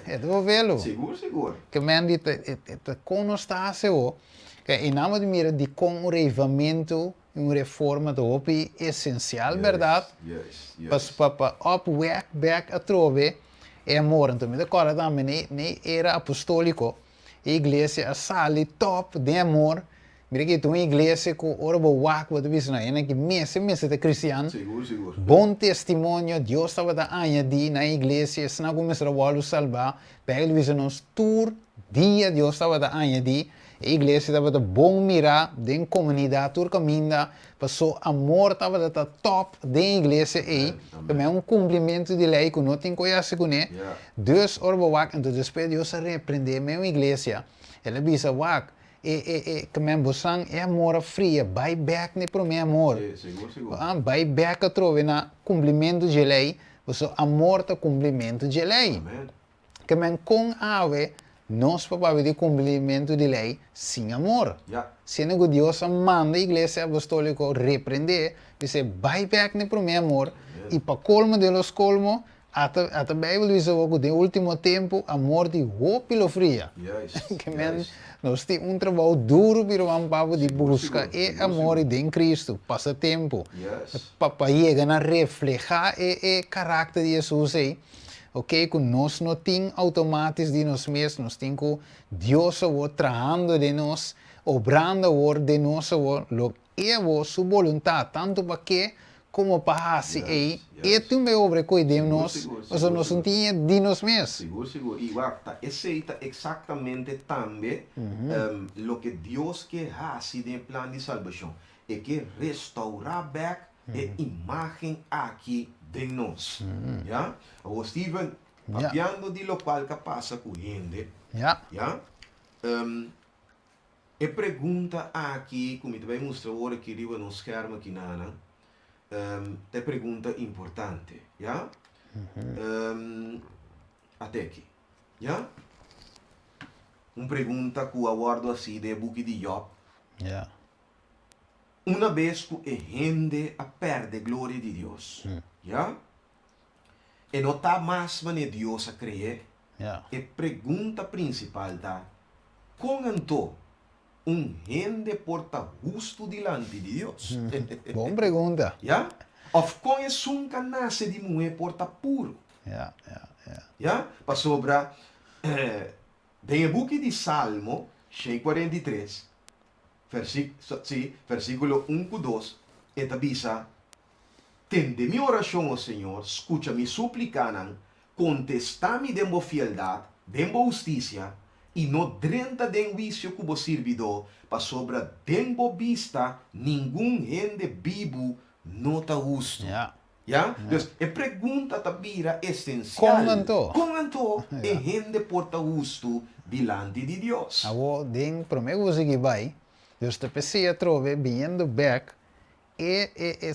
E ta bovelo. Sigur, sigur. Ke men di ta ta con nos ta haci awo? Ke e nan bo di mira dicon un reivamento y un reforma ta hopi esencial, berdad? Juist, juist. Pa pa opwek bek atrobe e amor. Anto mi ta corda tambe ne ne era apostolico e iglesia a sali top den amor. Mira ki ta un iglesia ku ora bo wak bo ta bisa no hende ki mester mester ta kristian. Sigur, sigur. Bon testimonio, Dios tabata añadí na e iglesia esnan ku mester a wòrdu salbá. Beibel ta bisa nos tur dia Dios tabata añadí. E iglesia tabata bon mirá den komunidat tur kaminda paso amor tabata ta tòp den e iglesia ei. Amen. Ta mei un kumplimentu di lei ku no tin ku hasi kuné. Ya. Dus ora bo wak enton despues Dios a reprendé mei un iglesia. El a bisa wak E e e kmen bosan e amor a fria, bai bek na e promé amor. Sí, sigur, sigur. Ah, bai bek atrobe na kumplimentu dje lei, pasobra amor ta kumplimentu dje lei. Amen. Ke men kon awe nos por papia di kumplimentu di lei sin amor? Siendo ku Dios a manda Iglesia Apostoliko reprendé, bis'é bai bèk na e promé amor, i pa kolmo de los kolmo, ata ata Beibel bisa bo ku den último tempu amor di hopi lo fria. Ke men nos tin un trabou duru piruan pa bo di buska e amor den Kristu, pasa tempu, pa pa yega na reflehá e e karakter di Hesus ei. Ok, ku nos no tin automatis di nos mes, nos tin ku Dios awor trahando den nos, obrando awor den nos awor, lo E awor su boluntat, tantu pa ke komo pa hasi ei, E tin be obra koe den nos, pasobra nos no tin e di nos mes. Sigur, sigur. I wak, ta esei ta eksaktamente tambe loke Dios ke hasi den e plan di salbashon. E ke restourá bèk e imágen aki den nos. Ya? Awor Steven, papiando di lokual ka pasa ku hende, ya, e pregunta aki ku mi ta bai mustra awor aki riba nos skèrm aki nana, ta e pregunta importante, ya. Ate aki, ya. Un pregunta ku a wòrdu hasi den e buki di Jòb. Una bes ku e hende a pèrdè gloria di Dios, ya, e no ta mas manera Dios a kre'é. E pregunta prinsipal ta, Kon anto un hende por ta hustu dilanti di Dios? Bon pregunta. Ya? Òf kon esun ka nase di muhé por ta puru? Ya? Pasobra den e buki di Salmo 143, Sí, versíkulo un ku dos, e ta bisa, Tende mi orashon, o Señor, skucha mi súplikanan, kontestá mi den bo fieldat, den bo hustisia, i no drenta den huisio ku bo sirbidó, pasobra den bo bista ningun hende bibu no ta hustu. Ya? Dus, e pregunta ta bira esensial. Kon anto? Kon anto e hende por ta hustu dilanti di Dios? Awor, den promé ku bo sigui bai, Dios ta p'esei atrobe biniendo bèk, e e e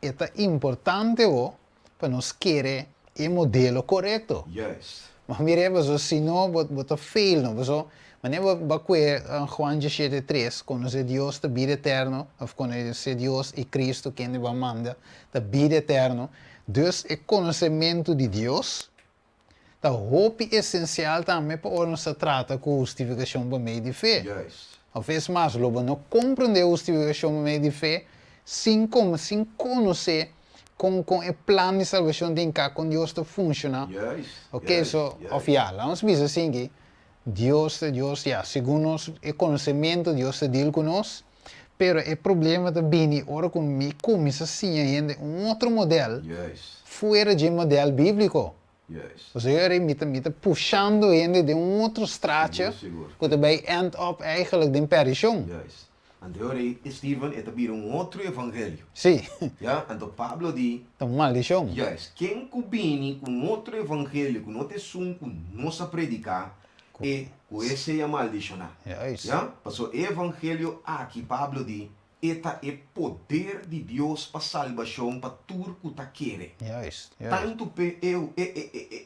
e ta importante bo pa nos kere e modelo korekto. Juist. Ma mira paso si no bo bo ta fail no paso manera bo ba kue Juan diesshete tres konosé Dios ta bida eterno of konosé Dios i Cristo kende bo a manda ta bida eterno dus e konosementu di Dios ta hopi esensial tambe pa ora nos ta trata ku hustifikashon pa medio di fe. Juist. Of es mas lo bo no komprendé hustifikashon pa medio di fe sin sin konosé Kon kon e plan di salbashon tin ka kon Dios ta funshoná. Juist, Ok, juist, so, of juist. ya, laat nos bisa asin ki, Dios ta Dios, ya, segun nos e konosementu Dios ta deal ku nos, pero e problema ta bini ora ku mi kuminsá siña hende un otro modèl Juist, fuera dje modèl bíbliko. juist. Pasobra ora mi ta mi ta pushando hende den un otro straatje Sigur, sigur. ku ta bai end up eigenlijk den perdishon. Juist. Anto e rei Steven e ta bira un otro evangelio. Sí. Ya, anto Pablo di. Ta un maldishon. Juist, ken ku bini ku un otro evangelio ku no ta esun ku nos a prediká, e ku e sea maldishoná. Juist. Ya, pasobra e evangelio aki, Pablo di, e ta e poder di Dios pa salbashon pa tur ku ta kere. Juist, juist. Tantu p'e e e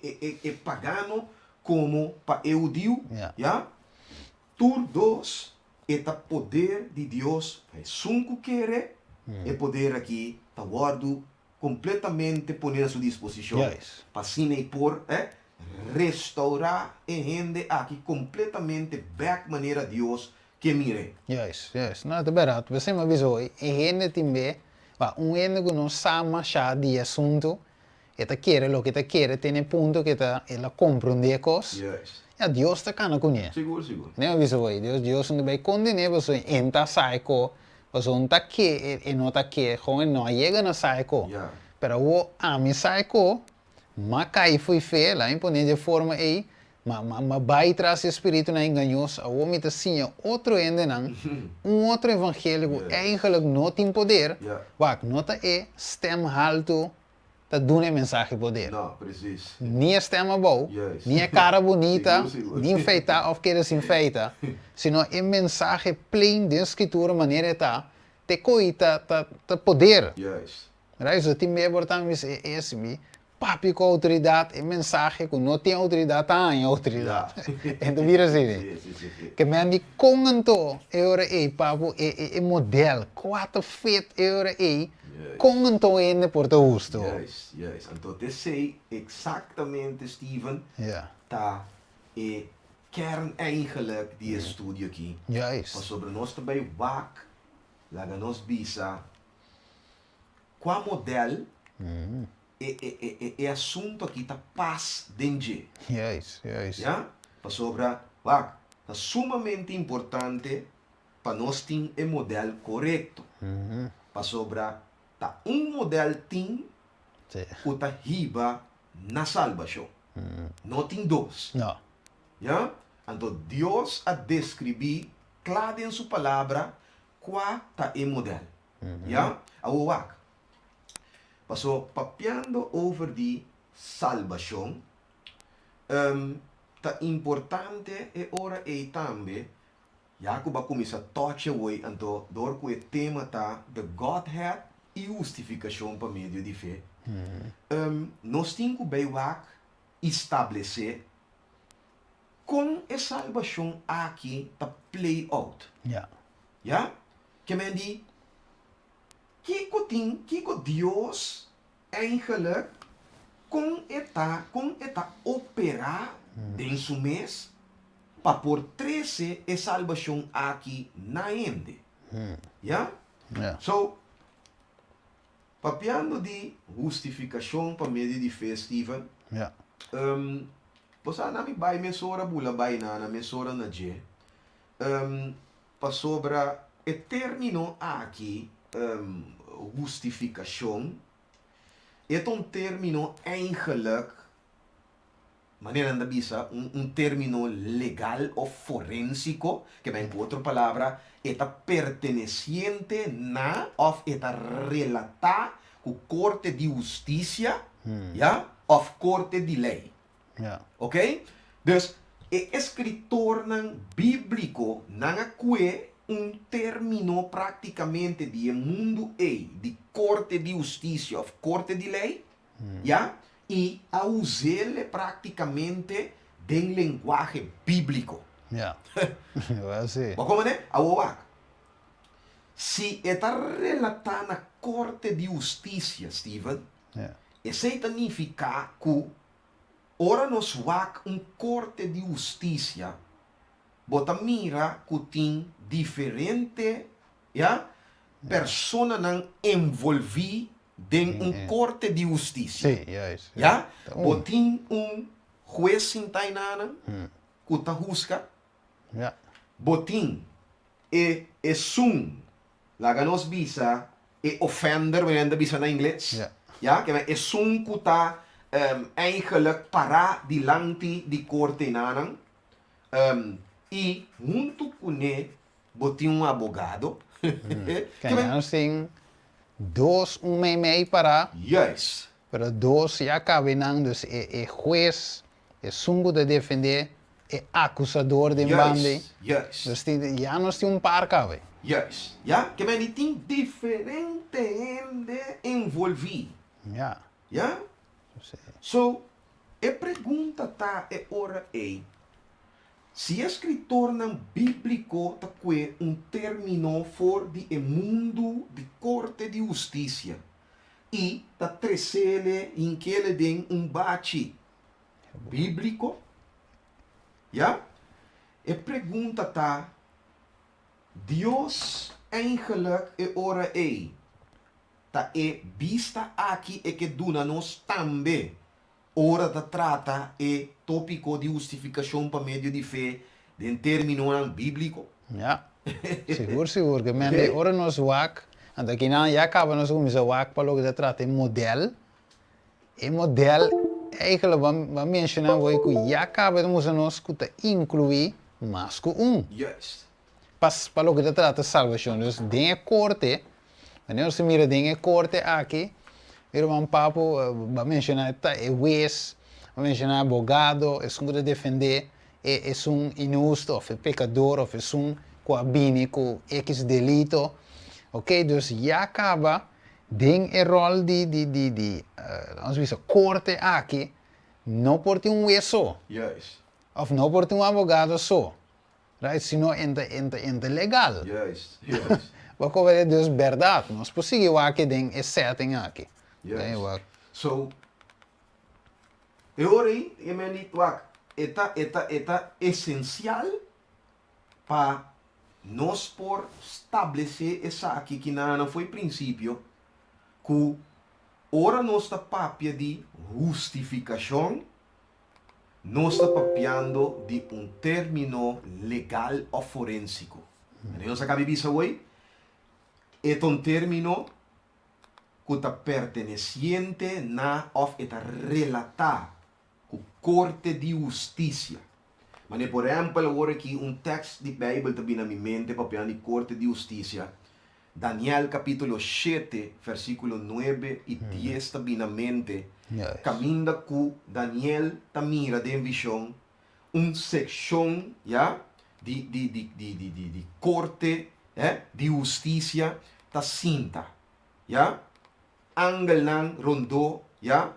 e e e pagano komo pa e hudiu. Ya. Ya. Tur dos e ta poder di Dios pa esun ku kere, e poder aki ta wòrdu kompletamente pone na su disposishon pa asina e por restourá e hende aki kompletamente bèk manera Dios ke mir'é. Juist, juist. No, ta bèrdat. P'esei mi a bisa hoy, e hende tin be, ba, un hende ku no sa mashá di e asuntu, E ta kere loke e ta kere te n'e punto ku e ta el a komprondé e kos. Juist. Ya, Dios ta kana kuné. Sigur, sigur. Ne a bisa bo, Dios, Dios no ta bai kondené pasobra e no ta sa e ko, pasobra no ta ke e no ta ke, gewoon e no a yega na sa e ko. Ya. Pero awor ami sa e ko, m'a kai fo'i fe, laga mi pone dje forma ei, m'a m'a m'a bai tras e spiritunan engañoso, awor mi ta siña otro hendenan un otro evangelio ku Juist. eigenlijk no tin poder, Ya. wak, no ta e stèm haltu ta duna e mensahe poder. No, precies. Ni e stem abou, Juist. ni e cara bunita, Sigur, sigur. ni feita of keda sin feita, sino e mensahe plain den Scritura manera e ta, te coi ta, ta, ta poder. Juist. Right? So tin bia por ta mi bisa, e, e si mi. Papia ku outoridat, e mensahe ku no tin outoridat ta haña outoridat. E ta bira asina. Ke men di kon anto e ora ei papu e e e model kua ta fit e ora ei, kon anto hende por ta hustu? Juist, juist. Anto t'esei eksaktamente, Steven, ta e kern eigenlijk di e studio aki. Pasobra nos ta bai wak, laga nos bisa, Kua modèl e e asuntu aki ta pas den dje? Juist, juist. Ya? Pasobra, wak, ta sumamente importante pa nos tin e modèl korekto. Pasobra ta un modèl tin ku ta hiba na salbashon. No tin dos. No. Ya? Anto Dios a deskribí kla den su Palabra kua ta e modèl. Ya? Awor wak. Paso papiando over di salbashon, ta importante e ora ei tambe, ya ku bo a kuminsá touch awor anto dor ku e tema ta The Godhead i hustifikashon pa medio di fe, nos tin ku bai wak i stablesé kon e salbashon aki ta play out. Ya? Ke men di, Kiko tin, kiko Dios eigenlijk, kon e ta, kon e ta operá den su mes pa por trese e salbashon aki na hende? Ya? So, papiando di hustifikashon pa medio di fe, Steven, bo sa na mi bai mesora bula bai na na mesora na dje. Pasobra e término aki, hustifikashon, e ta un término eigenlijk, manera nan ta bisa, un término legal òf forénsiko, ke men ku otro palabra, e ta pertenesiente na òf e ta relatá ku korte di hustisia, ya, òf korte di lei. Ok? Dus, e eskritornan bíbliko nan a kue un término práktikamente di e mundu ei di korte di hustisia òf korte di lei, ya, i a us'é práktikamente den lenguahe bíbliko. Ya. Wel sí. Bo komprendé? Awor wak. Si e ta relatá na korte di hustisia, Steven, esei ta nifiká ku Ora nos wak un korte di hustisia, bo ta mira ku tin diferente, ya, personanan envolví den un korte di hustisia. Ya, bo tin un hues sintá enanan ku ta husga. Bo tin e esun Laga nos bisa e offender, manera nan ta bisa na ingles, ya, ke men esun ku ta eigenlijk pará dilanti di korte nanan, i huntu kuné bo tin un abogado. Ke men nos tin dos un meimei pará. Juist. Pero dos ya kabe nan, dus e hues, esun ku ta defendé E akusador den banda. Juist. Dus tin, ya nos tin un par kawe. Juist. Ya, ke men di tin diferente hende envolví. Ya. Ya? Si. So, e pregunta ta e ora ei, si e skritornan bíbliko ta kue un término for di e mundu di korte di hustisia i ta tresele hinkele den un bachi Bíbliko? Ya. E pregunta ta, Dios eigenlijk e ora ei ta e bista aki e ke duna nos tambe ora ta trata e tópiko di hustifikashon pa medio di fe den términonan bíbliko? Ya. Sigur sigur. Ke mende ora nos wak, anto akinan ya kaba nos a kuminsá wak pa loke ta trata e modèl. E model eigenlijk bo a menciona awor cu ya caba ta mustra nos cu ta inclui mas cu un. Juist. Pa pa loke ta trata salvacion. Dus den e corte, wanneer nos ta mira den e corte aki, mi ruman Papo bo a menciona ta e hues, bo a menciona abogado, esun cu ta defende e esun inhusto of e pecador of esun cu a bini cu X delito. Ok, dus ya caba. Den e ròl di di di di laga bisa korte aki no por tin un wes so. Juist. Òf no por tin un abogado so. Right, sino e ta e ta e ta legal. Juist, juist. Bo koba dus bèrdat nos por sigui wak den e setting aki. Juist. So e ora ei e men di wak e ta e ta e ta esensial pa nos por stablesé esaki ki nan fo'i prinsipio ku ora nos ta papia di hustifikashon nos ta papiando di un término legal òf forénsiko. Nos a kaba di bisa awor, e ta un término ku ta pertenesiente na òf e ta relatá ku korte di hustisia. Manera por ehèmpel awor aki un tèkst di Beibel ta bini na mi mente papiando di korte di hustisia, Daniel kapítulo shete versíkulo nuebe i dies ta bini na mente, kaminda ku Daniel ta mira den vishon un sekshon, ya, di di di di di di di korte, eh, di hustisia ta sinta, ya, angelnan rondó, ya,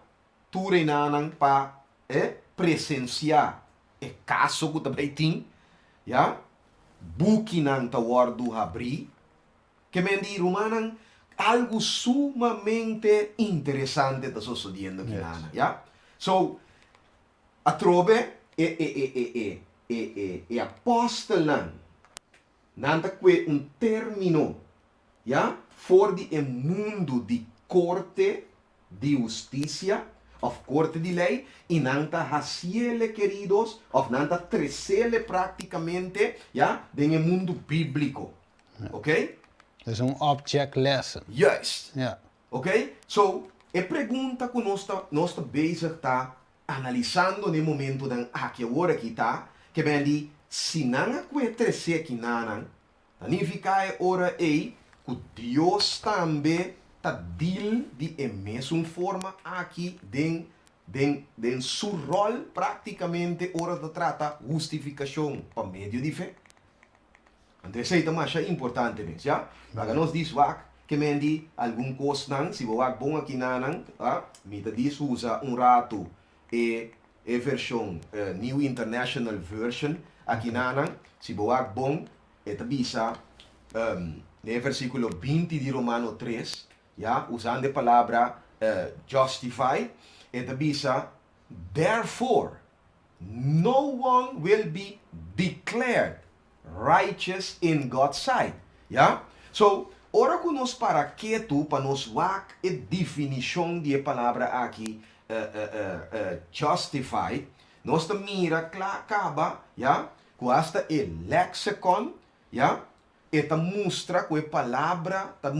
tur enanan pa e presensiá e kaso ku ta bai tin, ya, bukinan ta wòrdu habrí. Ke men di, rumannan, algu sumamente interesante ta sosodiendo akinan, ya. So, atrobe e e e e e e e e apòstelnan, nan ta kue un término, ya, for di e mundu di korte di hustisia òf korte di lei i nan ta hasiele, keridos, òf nan ta tresele práktikamente, ya, den e mundu bíbliko. Oké? Es un object lesson. Juist. Ja. Oké? So, e pregunta ku nos ta nos ta bezig ta analisando na e momentunan aki awor aki ta, ke ben di si nan a kue tresé kinanan, Ta nifiká e ora ei ku Dios tambe ta deal di e mesun forma aki den den den su ròl práktikamente ora ta trata hustifikashon pa medio di fe? Anto esei ta masha importante mes, ya. Laga nos dis wak ke men di algun kosnan, si bo wak bon aki nanan, a, mi ta dis usa un ratu e e vershon New International Version aki nanan, si bo wak bon, e ta bisa den e versíkulo 20 di Romano 3, ya, usando e palabra justify, e ta bisa, Therefore, no one will be declared righteous in God's sight. Ya? So, ora ku nos para ketu pa nos wak e definishon di e palabra aki, justified, nos ta mira kla kaba, ya, ku asta e lexicon, ya, e ta mustra ku e palabra ta,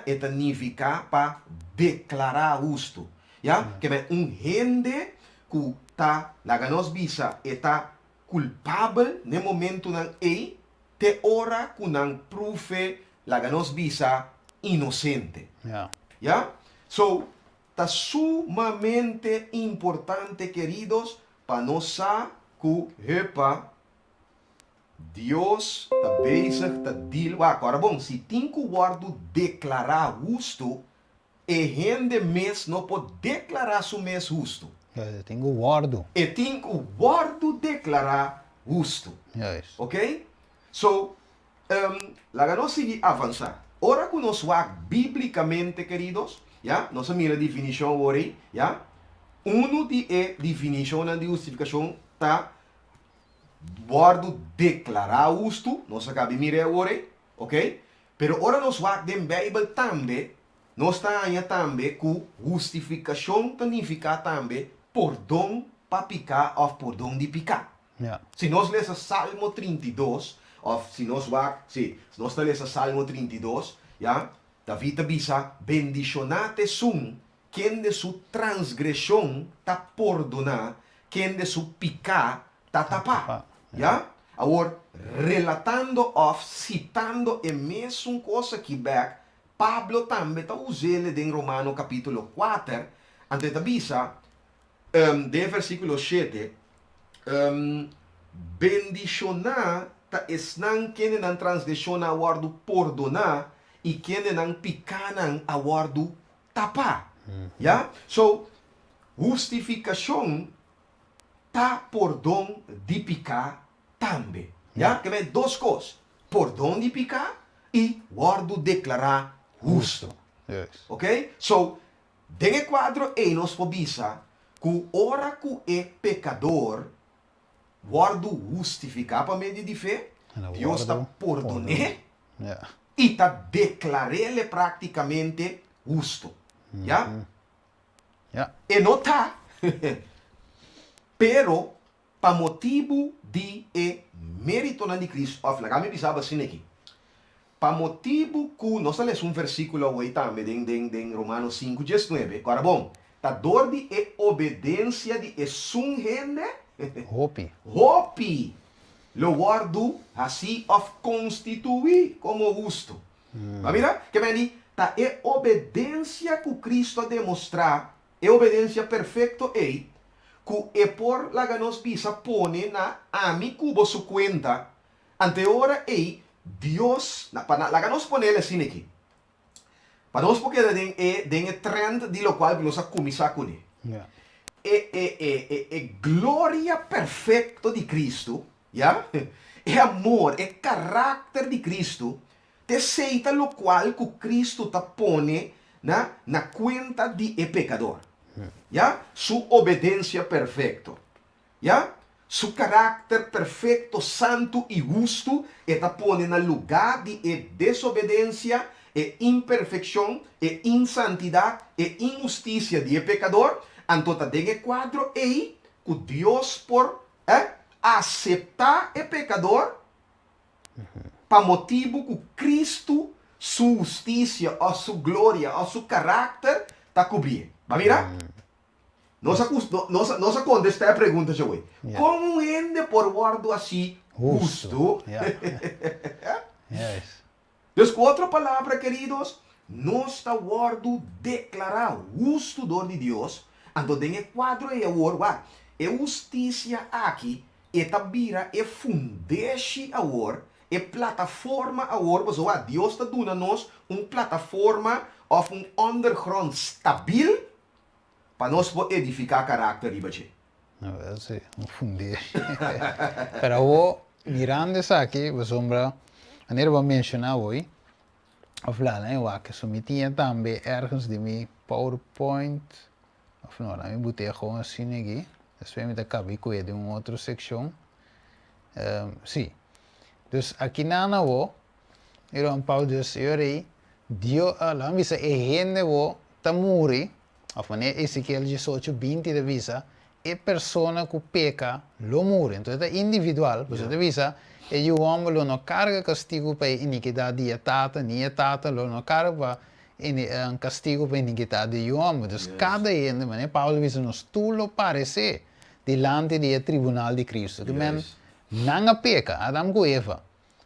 e ta nifiká pa deklará hustu. Ya? Ke men un hende ku ta, laga nos bisa, e ta kulpabel n'e momentunan ei te ora ku nan prufe laga nos bisa inosente. Ya? So, ta sumamente importante keridos pa nos sa ku hepa Dios ta bezig ta deal wak. Ora bon, si tin ku wòrdu deklará hustu, E hende mes no por deklará su mes hustu. E tin ku wòrdu. E tin ku wòrdu deklará hustu. Juist. Ok? So, laga nos sigui avansá. Ora ku nos wak bíblikamente, keridos, ya, nos a mira definishon awor ei, ya. Unu di e definishonnan di hustifikashon ta wòrdu deklará hustu. Nos a kaba di mira e awor ei. Ok? Pero ora nos wak den Beibel tambe, nos ta haña tambe ku hustifikashon ta nifiká tambe pordon pa piká òf pordon di piká. Si nos lesa Salmo 32, òf si nos wak, sí, si nos ta lesa Salmo 32, ya, David ta bisa, Bendishoná ta esun kende su transgreshon ta pordoná, kende su piká ta tapá. Ya? Awor, relatando òf sitando e mesun kos akí bèk, Pablo tambe ta us'el den Romano kapítulo 4, anto e ta bisa den e versíkulo 7, Bendishoná ta esnan kende nan transgreshonnan a wòrdu pordoná i kende nan pikánan a wòrdu. tapá. Ya? So, hustifikashon ta pordon di piká tambe. Ya? Ke men dos kos, pordon di piká i wòrdu deklará hustu. Ok? So, den e kuadro ei nos por bisa ku ora ku e pekador wòrdu hustifiká pa medio di fe, Dios ta pordon'é i ta deklar'é práktikamente hustu. Ya? E no ta, pero pa motibu di e méritonan di Cristo, òf laga mi bisa bo asina aki, pa motibu ku, nos a lesa un versíkulo awor tambe den den den Romanos sinku diesnuebe, ku ora bon, ta dor di e obedensia di esun hende, Hopi. hopi lo wòrdu hasí òf konstituí komo hustu. Bo a mira? Ke men di, ta e obedensia ku Cristo a demostrá, e obedensia perfekto ei, ku e por laga nos bisa pone na ami ku bo su kuenta, anto e ora ei Dios, na, pa na, laga nos ponel asina aki, pa nos por keda den e, den e trend di lokual ku nos a kuminsá kuné. E, e, e, e, e gloria perfekto di Kristu, ya, e amor, e karakter di Kristu, T'esei ta lokual ku Kristu ta pone na na kuenta di e pekador. Ya, su obedensia perfekto. Ya, su karakter perfekto, santu i hustu e ta pone na lugá di e desobedensia, e imperfekshon, e insantidat, e inhustisia di e pekador. Anto ta den e kuadro ei ku Dios por, eh, aseptá e pekador Pa motibu ku Kristu su hustisia òf su gloria òf su karakter ta kubrié. Ba mira? Nos a nos a nos a kontestá e pregunta djawe. Kon un hende por wòrdu hasí hustu? Dus ku otro palabra, keridos, nos ta wòrdu deklará hustu dor di Dios, anto den e kuadro ei awor, wak, e hustisia aki e ta bira e fundeshi awor, e plataforma awor, pasobra wak, Dios ta duna nos un plataforma òf un ondergrond stabil pa nos por edifiká karakter riba dje. No, sí, un fundeshi. Pero awor, mirando esaki, pasobra, manera bo a menshoná hoy, of la e wak, so mi tin e tambe ergens den mi PowerPoint, of no, laat mi bot'é gewoon asina aki, despues mi ta kaba ku e den un otro sekshon. Sí. Dus akinan awor, Ruman Paul, dus e ora ei, Dio, laat mi bisa, e hende awor ta muri, Òf manera Ezekiel diesocho binti ta bisa, e persona ku peka lo muri. Entonces ta individual, pasobra ta bisa, e yu hòmber lo no karga kastigu pa e inikidat di e tata, ni e tata lo no karga pa kastigu pa inikidat di e yu hòmber. Dus kada hende, manera Pablo ta bisa, nos tur lo paresé dilanti di e tribunal di Cristo. Ke men, nan a peka, Adam ku Eva.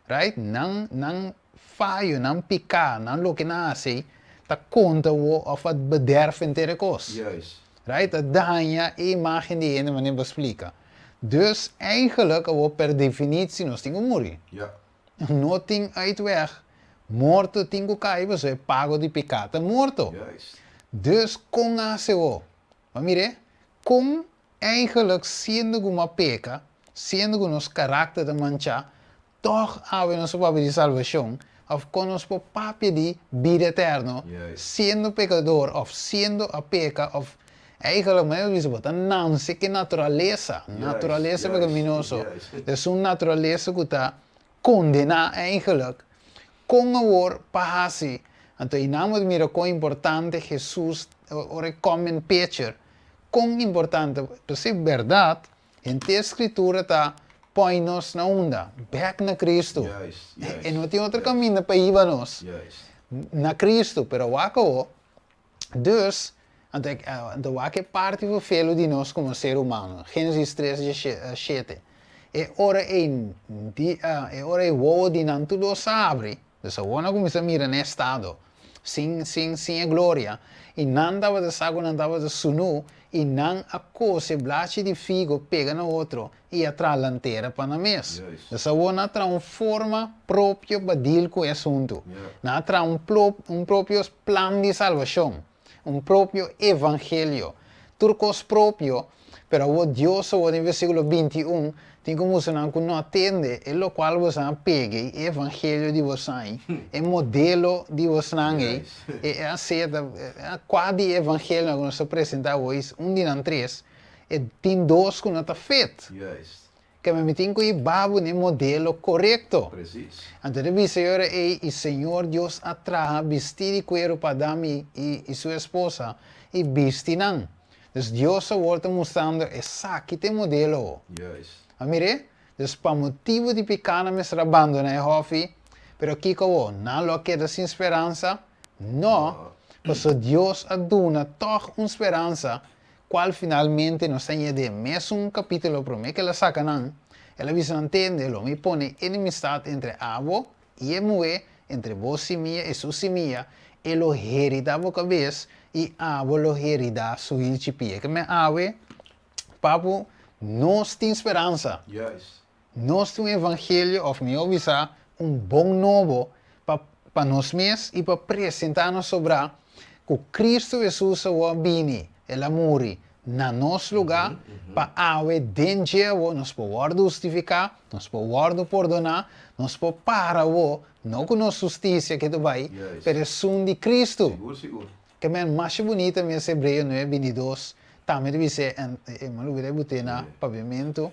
Right? Nan, nan fayo, nan piká, nan loke nan hasi, ta konta wo òf a bederf henter e kos. Juist. Right? Ta daña e imágen di hende manera bo a splika. Dus eigenlijk awor per definitie nos tin ku muri. Ja. No tin uitweg. Morto tin ku kai pasobra e pago di piká ta morto. Juist. Dus kon a hasi awor? Bo a mir'é? Kon Eigenlijk siendo ku m'a peka, siendo ku nos karakter ta manchá, tòg awe nos por papia di salbashon, òf kon nos por papia di bida eterno, siendo pekador òf siendo a peka òf eigenlijk manera bo bisa bo ta nanse ku e naturalesa, naturalesa pekaminoso, es un naturalesa ku ta kondená eigenlijk, kon awor pa hasi? Anto einan bo ta mira kon importante Hesus ora e kòm in picture. Kon importante, p'esei bèrdat, henter Skritura ta pòi nos na unda? Bèk na Kristu. E no tin otro kaminda pa hiba nos. Na Kristu, pero wak awo. Dus, anto anto wak e parti vervelu di nos komo ser humano. Génesis tres dieshete. E ora ei di e ora ei wowo di nan tur dos a habri. Dus awor nan a kuminsá mira na e estado sin sin sin e gloria, i nan tabata sa ku nan tabata sunú, i nan a kose blachi di figo pega na otro i a traha lantera pa nan mes. Dus awor nan a traha un forma propio pa deal ku e asuntu. Nan a traha un un propio plan di salbashon. Un propio evangelio. Tur kos propio, pero awor Dios awor den versíkulo 21 tin ku mustra nan ku no a tende e lokual boso a pega e evangelio di boso e modelo di boso ei, e a seta kua di evangelio ku nos a presentá awor is un di nan tres, e tin dos ku no ta fit. Ke mi tin ku hiba bo na e modelo korekto. Anto ta bisa e ora ei, i Señor Dios a traha bistí di kueru pa Adam i su esposa, i bisti nan. Dus Dios awor ta mustrando esaki ta e modelo awor. A mir'é? Dus pa motibu di piká nan mester a bandoná e hòfi, pero kiko awor? Nan lo a keda sin speransa? No, pasobra Dios a duna tòg un speransa Cual finalmente nos ta ña den mesun capítulo prome cu el a saca nan, el a bisa nan, Tende, lo mi pone enemistad entre abo y e muhe, entre bo simia y su simia, e lo herida bo cabes y abo lo herida su hilchipia. Ke men awe, papu, nos tin speransa. Nos tin un evangelio, of mihó bisa, un bon nobo pa pa nos mes i pa presentá nos sobrá ku Kristu Hesus awor a bini, el a muri na nos lugá pa awe den dje awor nos por wòrdu hustifiká, nos por wòrdu pordoná, nos por para awor, no ku nos hustisia ke ta bai, pero esun di Kristu. Ke men masha bunita mes Hebreo nuebe 22 tambe ta bis'é en e mi a lubida e bot'é na papiamentu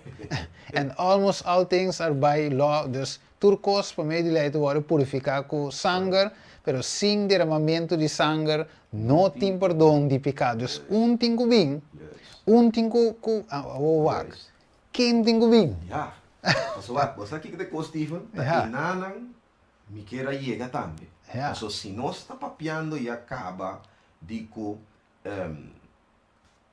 and almost all things are by law dus tur kos pa medio di lei ta wòrdu purifiká ku sanger pero sin deramamentu di sanger no tin perdon di piká dus un tin ku bin un tin ku ku awor wak ken tin ku bin? Ya pasobra wak bo sa kiko ta e kos Steven ta e nanan Mi kier a yega tambe. Paso si nos ta papiando ya caba di cu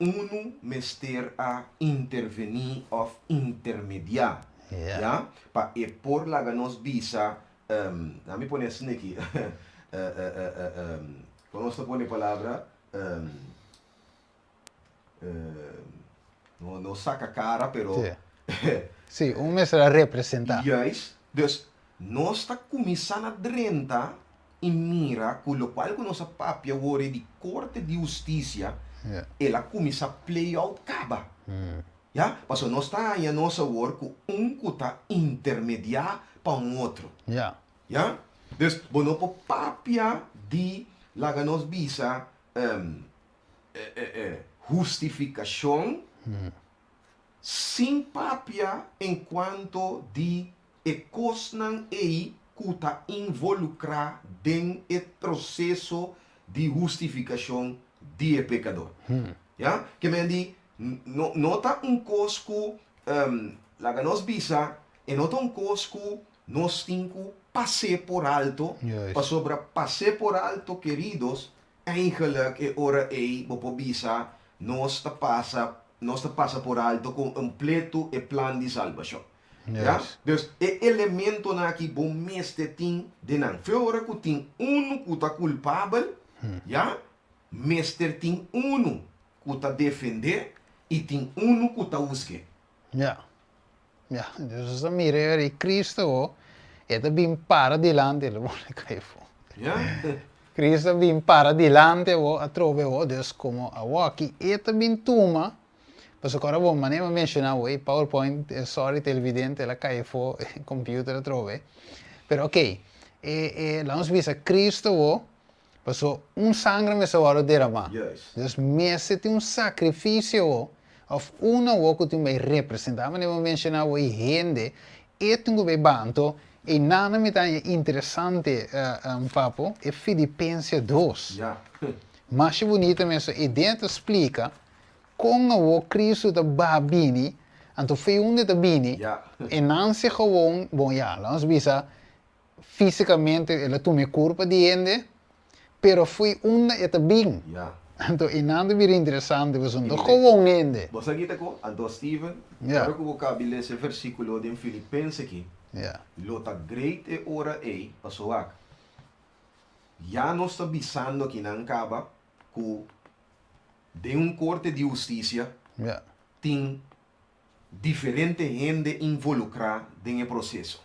unu mester a interveni of intermedia, ya, pa e por laga nos bisa, laat mi pone asina aki, con nos ta pone e palabra, No, no saca cara, pero. Sí. Sí, un mester a representá. Juist. Dus, nos ta kuminsá na drenta i mira ku lokual ku nos a papia awor e di Korte di Hustisia, el a kuminsá play out kaba. Ya? Pasobra nos ta haña nos awor ku un ku ta intermediá pa un otro. Ya? Dus, bo no por papia di laga nos bisa hustifikashon sin papia en kuanto di e kosnan ei ku ta involukrá den e proseso di hustifikashon di e pekador. Ya? Ke men di, no, no ta un kos ku, laga nos bisa, e no ta un kos ku nos tin ku pas'é por alto, pasobra pas'é por alto, keridos, Eigenlijk e ora ei bo por bisa nos ta pasa nos ta pasa por alto kompleto e plan di salbashon. Ya? Dus e elementonan aki bo mester tin den nan. Fe ora ku tin unu ku ta kulpabel, ya, mester tin unu ku ta defendé i tin unu ku ta husg'é. Ya. Ya. Dus nos ta mira e ora ei Cristo ho, e ta bin para dilanti, lo pone kai afó. Ya. Cristo a bin para dilanti awor atrobe awor, dus komo awor aki e ta bin tuma, pasobra ora bo manera mi a menshoná awor e powerpoint, sorry televidente, el a kai afó e computer atrobe, pero ok, e e laga nos bisa Cristo awor, pasobra un sangre mester wòrdu deramá, dus mester tin un sakrifisio awor, òf un awor ku tin bai representá, manera mi a menshoná awor e hende E tin ku bay banto e nana mi ta haña interesante papo e Filipensia 2. Masha bunita mes e den ta splika kon awor Cristo ta baha bini anto fe unda e ta bini e nan si gewoon bon ya laga nos bisa Físikamente el a tuma e kurpa di hende, pero fo'i unda e ta bin. Anto einan ta bira interesante pasobra no ta gewoon hende. Bo sa kita ku? Anto Steven, ora ku bo kabi lesa e versíkulo den Filipense aki, lo ta great e ora ei, pasobra wak, ya nos ta bisando akinan kaba ku den un korte di hustisia tin diferente hende involukrá den e proseso.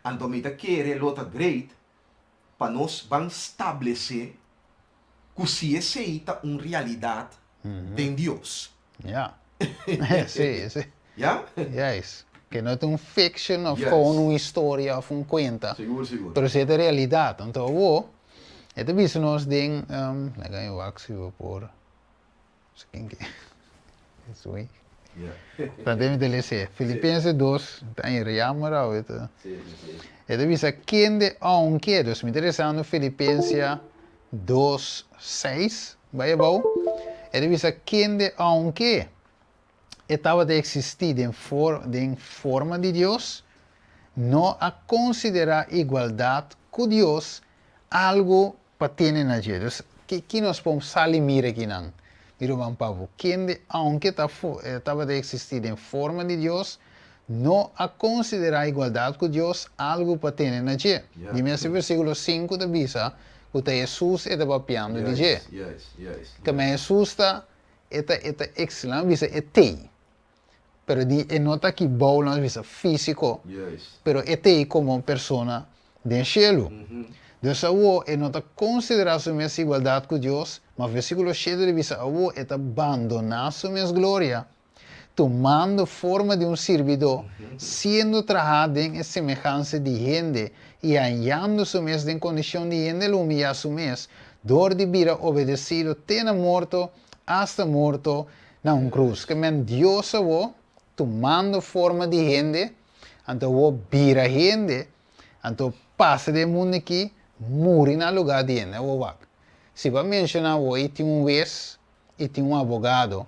Anto mi ta kere lo ta great pa nos ban stablesé Ku si esei ta un realidat den Dios. Ja. Sí, sí. Ja? Juist. Ke no ta un fiction of gewoon un historia of un kuenta. Sigur, sigur. Pero si e ta realidat. Anto awo e ta bisa nos den, laga mi wak si bo por, ken ke esui. Tanto mi ta lese. Filipenses 2, ta en jammer awe ta. E ta bisa kende aunke, dus mi ta lesando Filipensia 2, 6, bai abou, e ta bisa kende aunke e tabata eksistí den for den forma di Dios, no a konsiderá igualdat ku Dios algu pa tene na dje. Dus, ki ki nos por sali mira akinan? Mi ruman Pablo, kende aunke ta e tabata eksistí den forma di Dios, no a konsiderá igualdat ku Dios algu pa tene na dje. Di mes e versíkulo 5 ta bisa ku ta Hesus e ta papiando di dje. Keme Hesus ta e ta e ta ex nan bisa e tei pero di e no ta aki bou nan bisa físiko pero e tei komo un persona den shelu. Dus awo e no ta konsiderá su mes igualdat ku Dios, ma versíkulo 7 ta bisa awo e ta bandoná su mes gloria tumando forma di un sirbidó, siendo trahá den e semehansa di hende i hañando su mes den kondishon di hende, el humiyá su mes dor di bira obedesido te na morto, asta morto na un krus. Ke men Dios awor, tumando forma di hende, anto awor bira hende, anto pasa den e mundu aki, muri na lugá di hende. Awor wak, si bo a menshoná awor ei tin un wes i tin un abogado,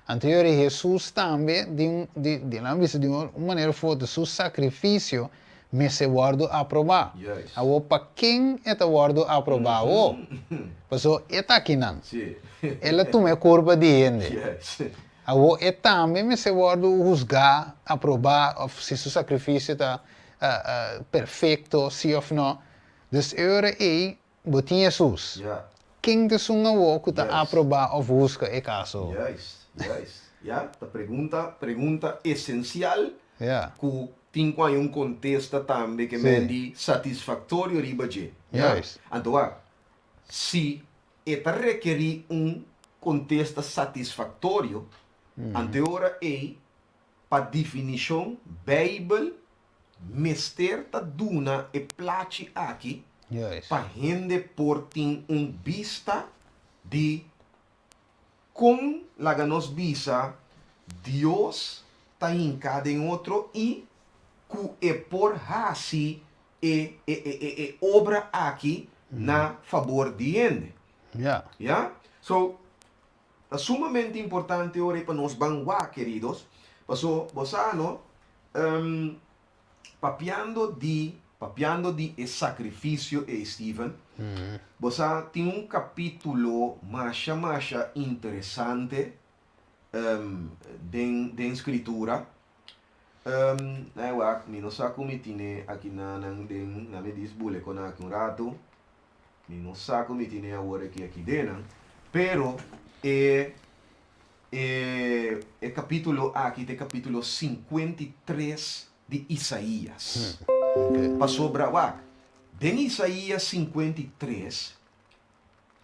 Anto yori Hesus tambe di un di di nan bisa di un manera of otro su sakrifisio mester wòrdu aprobá. Awor pa ken e ta wòrdu aprobá awor? Pasobra e ta akinan. El a tuma e kurpa di hende. Awor e tambe mester wòrdu husgá, aprobá òf si su sakrifisio ta perfekto si òf no. Dus e ora ei Bo tin Hesus. Ken ta esun awor ku ta aprobá òf husga e kaso? Juist, juist. Ya, ta pregunta, pregunta esensial ku tin ku haña un kontesta tambe ke men di satisfaktorio riba dje. Ya. Anto wak, si e ta rekerí un kontesta satisfaktorio, anto e ora ei, pa definishon, Beibel Mester ta duna e plachi aki pa hende por tin un bista di kon, laga nos bisa, Dios ta hinká den otro i ku e por hasi e e obra aki na fabor di hende. Ya? So, Ta sumamente importante ora ei pa nos ban wak, keridos, paso bo sa no, papiando di, papiando di e sakrifisio ei, Steven, bo sa tin un kapítulo masha masha interesante den den Skritura. Ai wak, mi no sa ku mi tine aki nanan den, na mi dis bule kon aki un ratu. Mi no sa ku mi tine awor aki aki denan, pero e e e kapítulo aki ta e kapítulo 53 di Isaías. Pasobra, wak, den Isaías 53,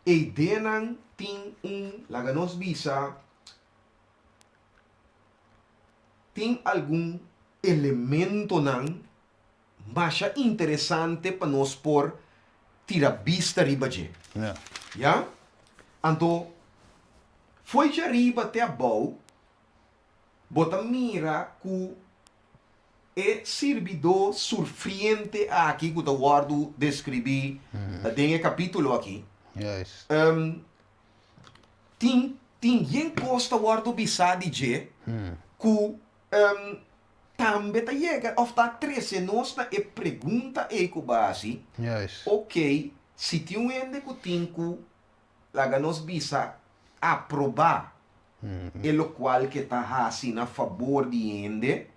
ei denan tin un, laga nos bisa, tin algun elementonan Masha interesante pa nos por tira bista riba dje. Ya? Anto, fo'i djariba te abou, bo ta mira ku e sirbidó surfriente aki ku ta wòrdu deskribí den e kapítulo aki, tin tin yen kos ta wòrdu bisá di dje ku Tambe ta yega of ta trece nos na e pregunta ey cu bo a haci, Ok, si tin un hende cu tin cu, laga nos bisa, aproba e locual cu e ta haci na fabor di hende,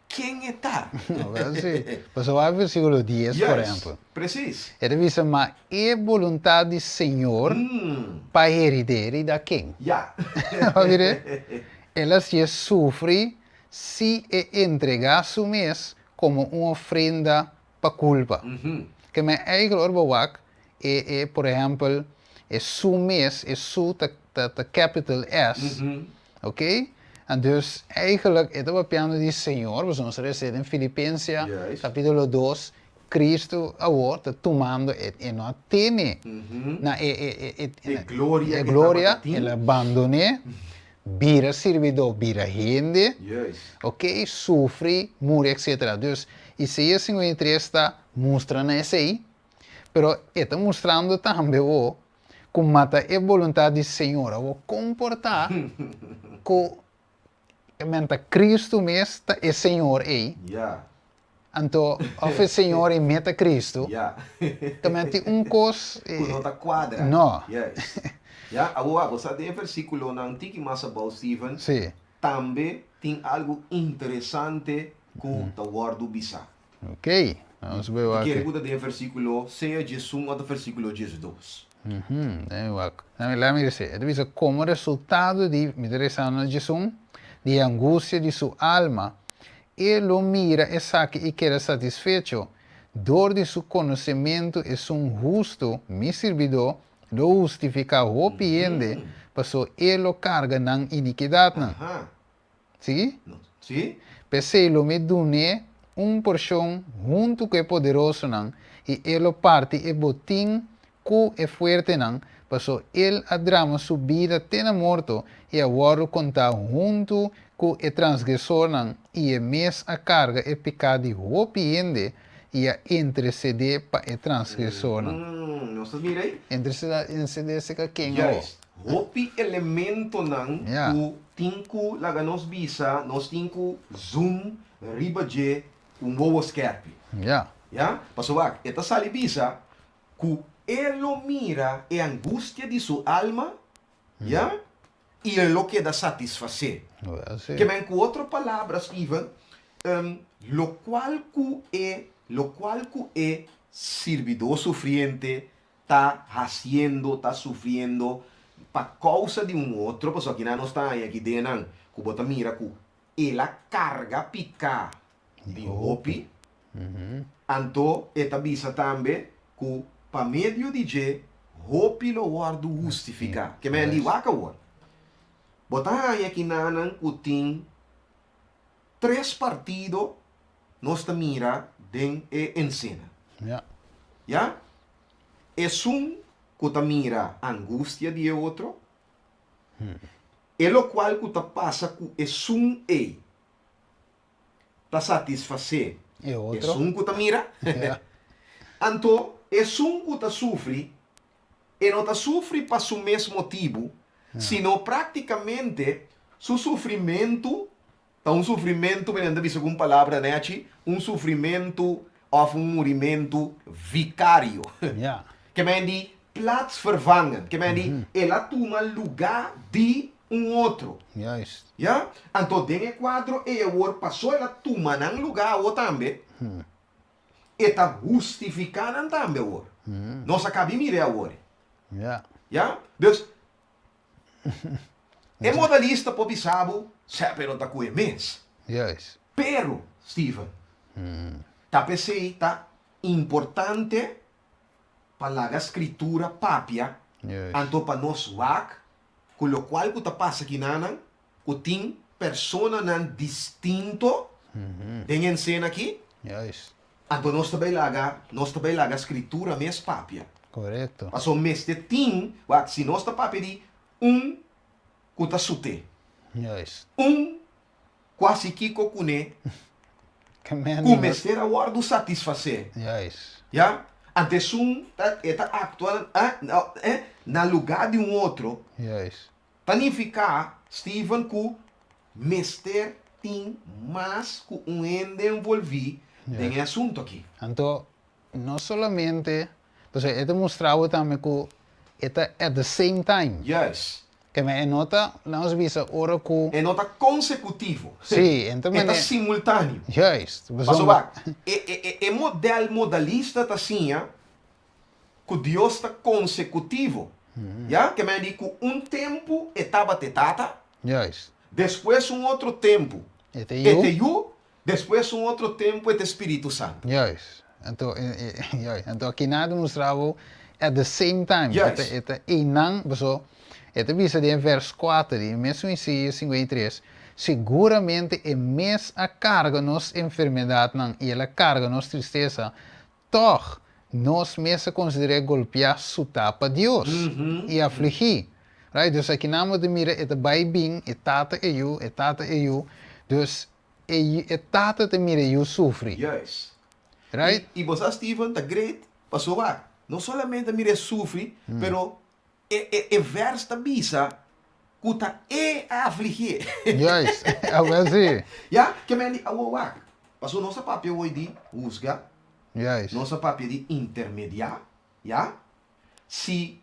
ken e ta? Sí, pasobra wak versiculo dies, por ehempel. Precies. E ta bisa, Ma e boluntad di Señor pa herid'é, herida ken? Ya. Bo a mira? El a sié sufri si e entregá su mes komo un ofrenda pa kulpa. Ke men eikel ora bo wak, E e por ehempel e su mes e su ta ta ta capital S ok en dus eigenlijk e ta papiando di Señor pasobra nos ta lesa den Filipensia capitulo dos Cristo awor ta tumando e e no a tene na e e e E gloria e e gloria tabata tin. el a bandone bira sirbidó bira hende ok sufri muri etcetera dus Isaías 53 ta mustra na esei. Pero e ta mustrando tambe bo ku mata e boluntat di Señor. Awor kon por ta ku men ta Kristu mes ta e Señor ei? Anto òf e Señor ei mes ta Kristu? Ta men tin un kos. Ku no ta kuadra. No. Juist. Ya, awor abo sa den e versíkulonan tiki mas abou, Steven, tambe tin algu interesante ku ta wòrdu bisá. Ok, nos bai wak. Kere ku ta den versíkulo sea 11 òf versíkulo 12. Den wak. Laat mi resa. E ta bisa, Komo resultado di, mi ta resa na 11, di e angustia di su alma, e lo mira esaki i keda satisfecho, dor di su konosementu esun hustu, mi sirbidó, lo hustifiká hopi hende, paso e lo karga nan inikidatnan. Sí? Sí? P'esei lo mi dun'é un porshon huntu ku e poderosonan, i e lo parti e botin ku e fuertenan, paso el a drama su bida te na morto i a wòrdu kontá huntu ku e transgresornan, i e mes a karga e piká di hopi hende i a intersedé pa e transgresornan. Nos ta mira ei? Intersedé serka ken awor? Juist. Hopi elementonan ku tin ku laga nos bisa, nos tin ku zoom riba dje ku un wowo skerpi. Ya? Pasobra wak, e ta sali bisa ku e lo mira e angustia di su alma, ya, i e lo keda satisfasé. Ke men ku otro palabra, Steven, lokual ku e, lokual ku e sirbidó sufriente ta hasiendo, ta sufriendo pa kousa di un otro, pasobra kinan nos ta haña aki den nan ku bo ta mira ku el a karga piká di hopi, anto e ta bisa tambe ku pa medio di dje hopi lo wòrdu hustifiká. Ke men di wak awor, bo ta haña kinanan ku tin tres partido nos ta mira den e ensena. Ya? Esun ku ta mira angustia di e otro, e lokual ku ta pasa ku esun ei ta satisfasé esun ku ta mira. Anto esun ku ta sufri, e no ta sufri pa su mes motibu, sino práktikamente su sufrimentu Ta un sufrimentu, mi nan ta bisa ku un palabra nechi, un sufrimentu òf un murimentu vikario. Ke men di plaatsvervangend, ke men di el a tuma lugá di un otro. Ya? Anto den e kuadro ei awor pasó el a tuma nan lugá awor tambe, e ta hustifiká nan tambe awor. Nos a kabi mir'é awor. Ya? Dus, E modalista por bisa bo, Sè, pero ta ku e mes. Pero, Steven, ta p'esei ta importante pa laga Skritura papia, anto pa nos wak ku lokual ku ta pasa kinanan, ku tin personanan distinto den e ensena aki. Anto nos ta bai laga, nos ta bai laga Skritura mes papia. Korekto. Paso mester tin, wak, si nos ta papia di un ku ta sut'é. Juist. Un ku hasi kiko kuné, ku mester a wòrdu satisfasé. Juist. Ya? Anto esun ta, e ta aktua, eh, na lugá di un otro. Juist. Ta nifiká, Steven, ku mester tin mas ku un hende envolví den e asuntu akí. Anto, no solamente, pasobra e ta mustra bo tambe ku e ta at the same time. Juist. Keme e no ta, lanos bisa, ora ku. E no ta konsekutivo. Sí, e ta E ta simultáneo. Juist. Pasobra e e modèl modalista ta siña ku Dios ta konsekutivo, ya, ke men di ku un tempu e tabata e Tata, despues un otro tempu e ta e Yu, despues un otro tempu e ta e Spiritu Santu. Juist. Anto, juist. Anto aki nan a demostrá bo at the same time. E ta einan, paso e ta bisa den vers kuater di e mesun Isaías 53, Seguramente e mes a karga nos enfermedatnan i el a karga nos tristesa, tòg nos mes a konsider'é golpiá, sutá pa Dios i afligí. Right? Dus akinan bo ta mira e ta bai bin, e Tata e Yu, e Tata e Yu. Dus e e Tata ta mira e Yu sufri. Juist. Right? I bo sa Steven ta great pasobra no solamente a mira e sufri, pero E e e vers ta bisa ku ta e a afligié. Juist, awel si. Ya, ke men di awor wak. Pasobra nos a papia awor di husga. Juist. Nos a papia di intermediá, ya. Si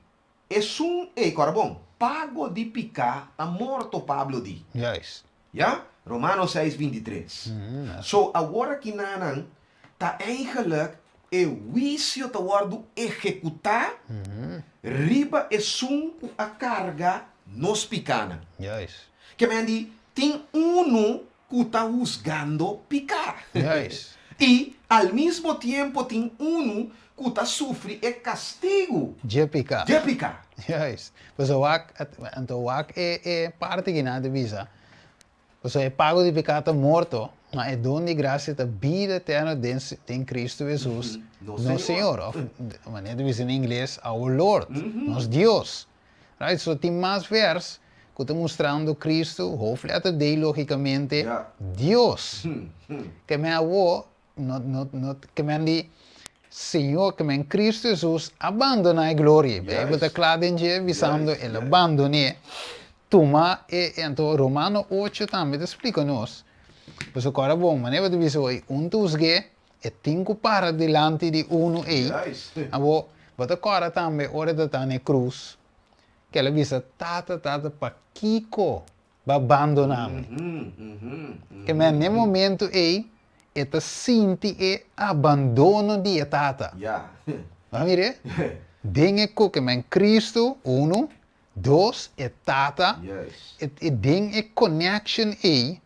esun ei, kòrda bon, pago di piká ta morto, Pablo di. Juist. Ya, Romano seis 23. So awor aki nanan ta eigenlijk e huisio ta wòrdu ehekutá riba esun ku a karga nos pikánan. Juist. Ke men di tin unu ku ta husgando piká. Juist. I al mismo tiempo tin unu ku ta sufri e kastigu. Dje piká. Dje piká. Juist. Pasobra wak, anto wak e e parti ki nan ta bisa, pasobra e pago di piká ta morto, ma e don di grasia ta bida eterno den den Kristu Hesus, nos Señor. Òf manera ta bisa na ingles, our Lord, nos Dios. Right? So tin mas vers ku ta mustrando Kristu, hoofdletter D logikamente, Dios. Ke men awor No, no, no, ke men di Señor, ke men Cristo Jesus a bandoná e gloria. Bijbel ta kla den dje bisando el a bandoné. Tuma e, anto Romano ocho tambe ta splika nos. Pasobra kòrda bon, manera bo ta bisa hoy, un ta husg'é, e tin ku para dilanti di unu ei. Abo, bo ta kòrda tambe ora e ta ta na e krus, ke el a bisa, Tata, Tata, pakiko Bo a bandoná mi. Ke men n'e momento ei e ta sinti e abandono di e Tata. Bo a mir'é? Den e ku ke men Cristo, unu, dos, e Tata, e den e connection ei,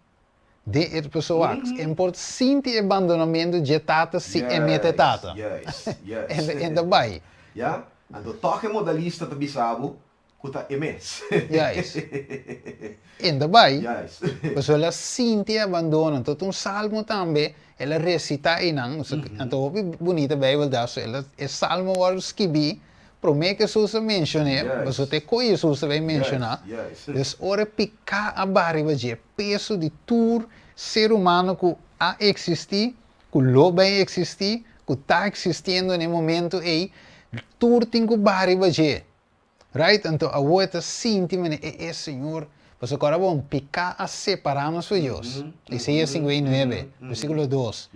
den e persoa, e por sinti e bandonamentu dje Tata si e mete Tata. E ta bai. Ya, anto tòg e modalista ta bisa bo Ku ta e mes. Juist. En ta bai, Juist. pasobra el a sinti e abandono. Anto ta un salmo tambe, el a resitá einan. Anto hopi bunita Bijbel ta, so el a, e salmo wòrdu skibí promé ku Hesus a menshoné, Juist. pasobra ta e ku Hesus ta bai menshoná. Juist, juist. Dus ora e piká a baha riba dje, peso di tur ser humano ku a eksistí, ku lo bai eksistí, ku ta eksistiendo na e momento ei, tur tin ku baha riba dje. Right? Anto awor e ta sinti manera e e Señor, pasobra ora bon piká a separá nos for Dios. Isaías 59, versíkulo 2.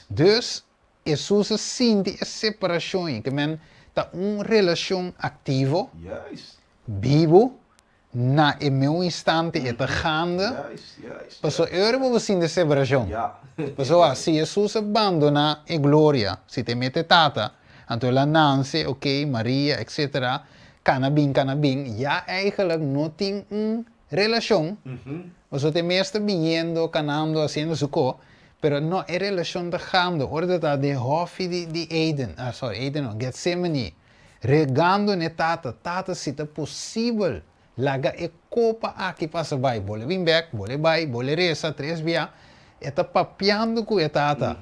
Dus, Hesus a sinti e separashon ei, ke men ta un relashon aktivo, bibu, na e meun instante e ta gande, pasobra e ora bo por sinti e separashon. Pasobra si Hesus a bandoná e gloria, si ta e mete Tata, anto el a nanse, ok, Maria, etcetera, kana bin, kana bin, ya eigenlijk no tin un relashon, pasobra ta e mes ta biniendo, kanando, hasiendo su ko, pero no, e relashon ta gando, ora ta ta den hòfi di Eden, ah sorry, Eden no, Getsemani, Regando n'e tata, Tata, si ta posibel, laga e kopa aki pasa bai. Bo le bin bek, bo le bai, bo le resa tres bia. E ta papiando ku e tata.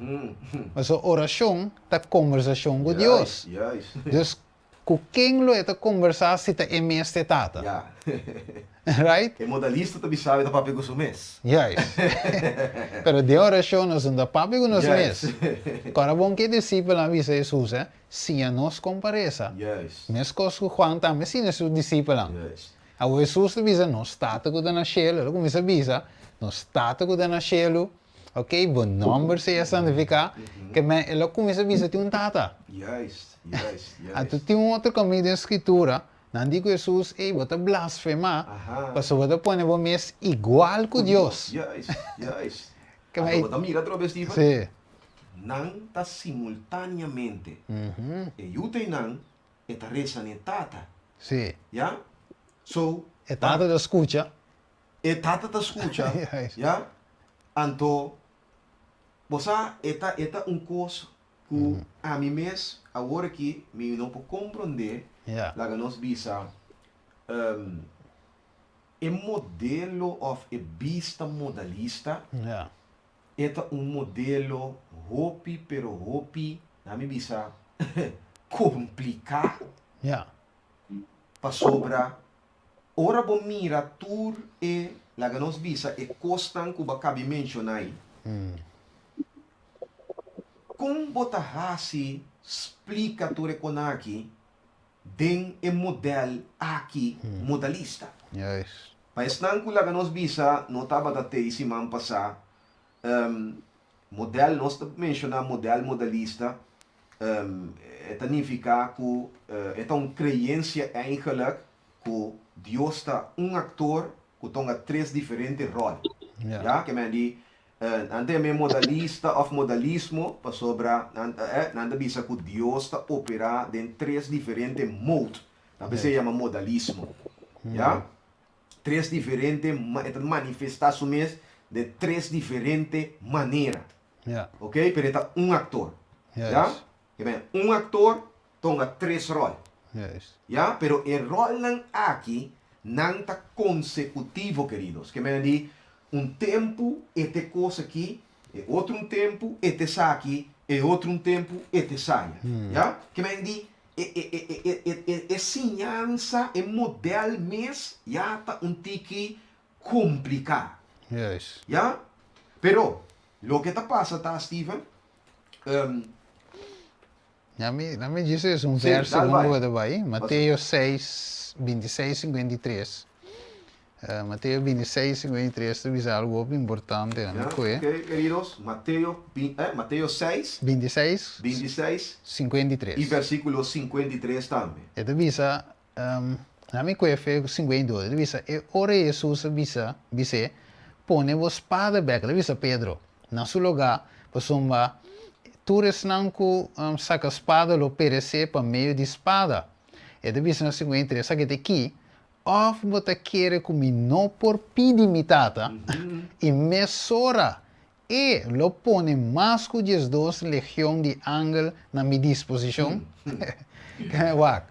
Pasobra orashon ta kombersashon ku Dios. Dus, ku ken lo e ta kombersá si ta e mes ta e tata? Right? E modalista ta bisa e ta papia ku su mes. Juist. Pero den orashon nos no ta papia ku nos mes. Kòrda bon ke e disipelnan a bisa Hesus, eh? Siña nos kon pa resa. Meskos ku Juan tambe siña su disipelnan. Awor Hesus ta bisa, Nos Tata ku ta na shelu, el a kuminsá bisa, Nos Tata ku ta na shelu, ok, bo nòmber sea santifiká. Ke men el a kuminsá bisa tin un Tata. Anto tin un otro kaminda den Skritura, nan di ku Hesus, Ey, bo ta blasfemá, pasobra bo ta pone bo mes igual ku Dios. Ke men. Anto bo ta mira atrobe, Steven? Nan ta simultaneamente. E yu ta einan, e ta resa n'e tata. Sí. Ya? So. E tata ta skucha. E tata ta skucha. Ya? Anto, bo sa, e ta, e ta un kos. ku ami mes awor aki mi no por komprondé, laga nos bisa, e modelo òf e bista modalista e ta un modelo hopi pero hopi, laga mi bisa, kompliká pasobra ora bo mira tur e, laga nos bisa, e kosnan ku bo a kabi menshoná ei, kon bo ta hasi splika tur e konan aki den e modèl aki modalista? Pa esnan ku laga nos bisa no tabata tei siman pasá, modèl, nos ta menshoná modèl modalista, e ta nifiká ku e ta un kreensia eigenlijk ku Dios ta un aktor ku tonga tres diferente ròl. Ya, ke men di nan ta yam'é modalista òf modalismo pasobra nan nan ta bisa ku Dios ta operá den tres diferente mode. Ta p'esei e yama modalismo. Ya. Tres diferente e ta manifestá su mes den tres diferente manera. Ok, pero e ta un aktor. Ya? Ke men, un aktor ta hunga tres ròl. Ya? Pero e ròlnan aki, nan ta konsekutivo, keridos. Ke men di, un tempu e ta e kos aki, e otro un tempu e ta esaki, e otro un tempu e ta esaya. Ya? Ke men di, e e e e e e e siñansa, e modèl mes ya ta un tiki kompliká. Ya? Pero, loke ta pasa ta, Steven, Na mi djis es un verso ku bo ta bai, Mateo seis, bintiseis, sinkuentitres. Mateo bintiseis, sinkuentitres ta bisa algu hopi importante, na mi kue. Ok, keridos, Mateo, Mateo seis, Bintiseis, bintiseis, sinkuentitres. I versíkulo sinkuentitres tambe. E ta bisa, Na mi kue fe 52, e ta bisa, E ora Hesus a bisa, bis'é, Pone bo spada bek, el a bisa Pedro, na su lugá, pasobra tur esnan ku saka spada lo peresé pa medio di spada. E ta bisa na 53, Esaki ta ki, òf bo ta kere ku mi no por pidi mi Tata, i mesora E lo pone mas ku 12 legion di angel na mi disposishon. Wak.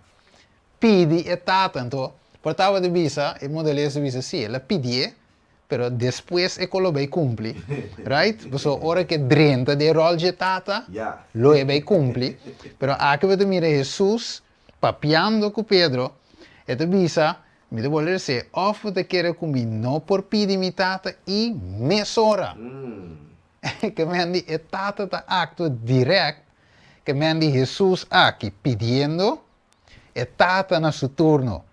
Pidi e Tata. Anto, por tabata bisa, e modeles ta bisa, si, el a pidié, pero despues e ku lo bai kumpli. Right? Pasobra ora ku e drenta den e ròl dje Tata, lo e bai kumpli. Pero aki bo ta mira Hesus papiando ku Pedro, e ta bisa, Mi ta bolbe resé, òf bo ta kere ku mi no por pidi mi Tata i mesora. Ke men di e Tata ta aktua dirèkt, ke men di Hesus aki pidiendo, e Tata na su turno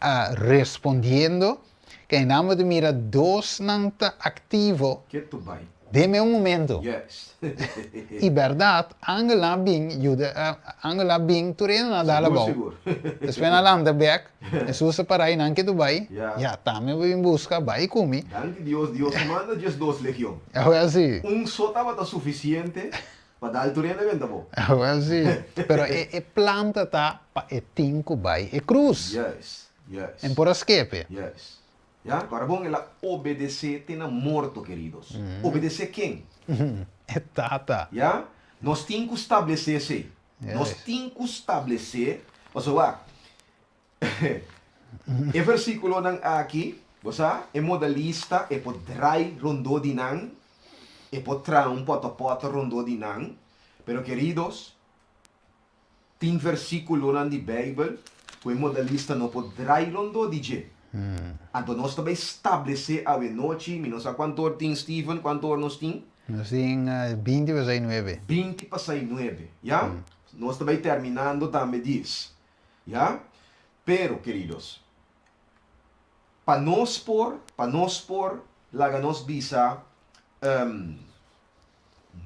a respondiendo, ke einan bo ta mira dosnan ta aktivo den e momento. I bèrdat, angelnan a bin yuda, angelnan a bin tur hende nan a dal abou. Despues nan a lanta bèk, Hesus a para i nan ke tu bai, ya, tambe bo bin buska, bai ku mi. Danki Dios, Dios a manda 12 legion. Awel si. Un so tabata sufisiente pa dal tur hende benta abou. Awel si. Pero e plan ta ta pa e tin ku bai e krus. Juist, juist. En por a skepe. Juist. Ya, kòrda bon, el a obedesé te na morto, keridos. Obedesé ken? E Tata. Ya, nos tin ku stablesé esei. Nos tin ku stablesé, pasobra wak, e versíkulonan aki, bo sa, e modalista e por drai rondó di nan, e por traha un pòtòpòtò rondó di nan, pero keridos, Tin versíkulonan di Beibel ku e modalista no por drai rondó di dje. Anto nos ta bai stablesé awenochi, mi no sa kuantu or tin, Steven, kuantu or nos tin? Nos tin binti pasai nuebe. Binti pasai nuebe, ya? Nos ta bai terminando tambe dies, ya? Pero, keridos, pa nos por, pa nos por laga nos bisa,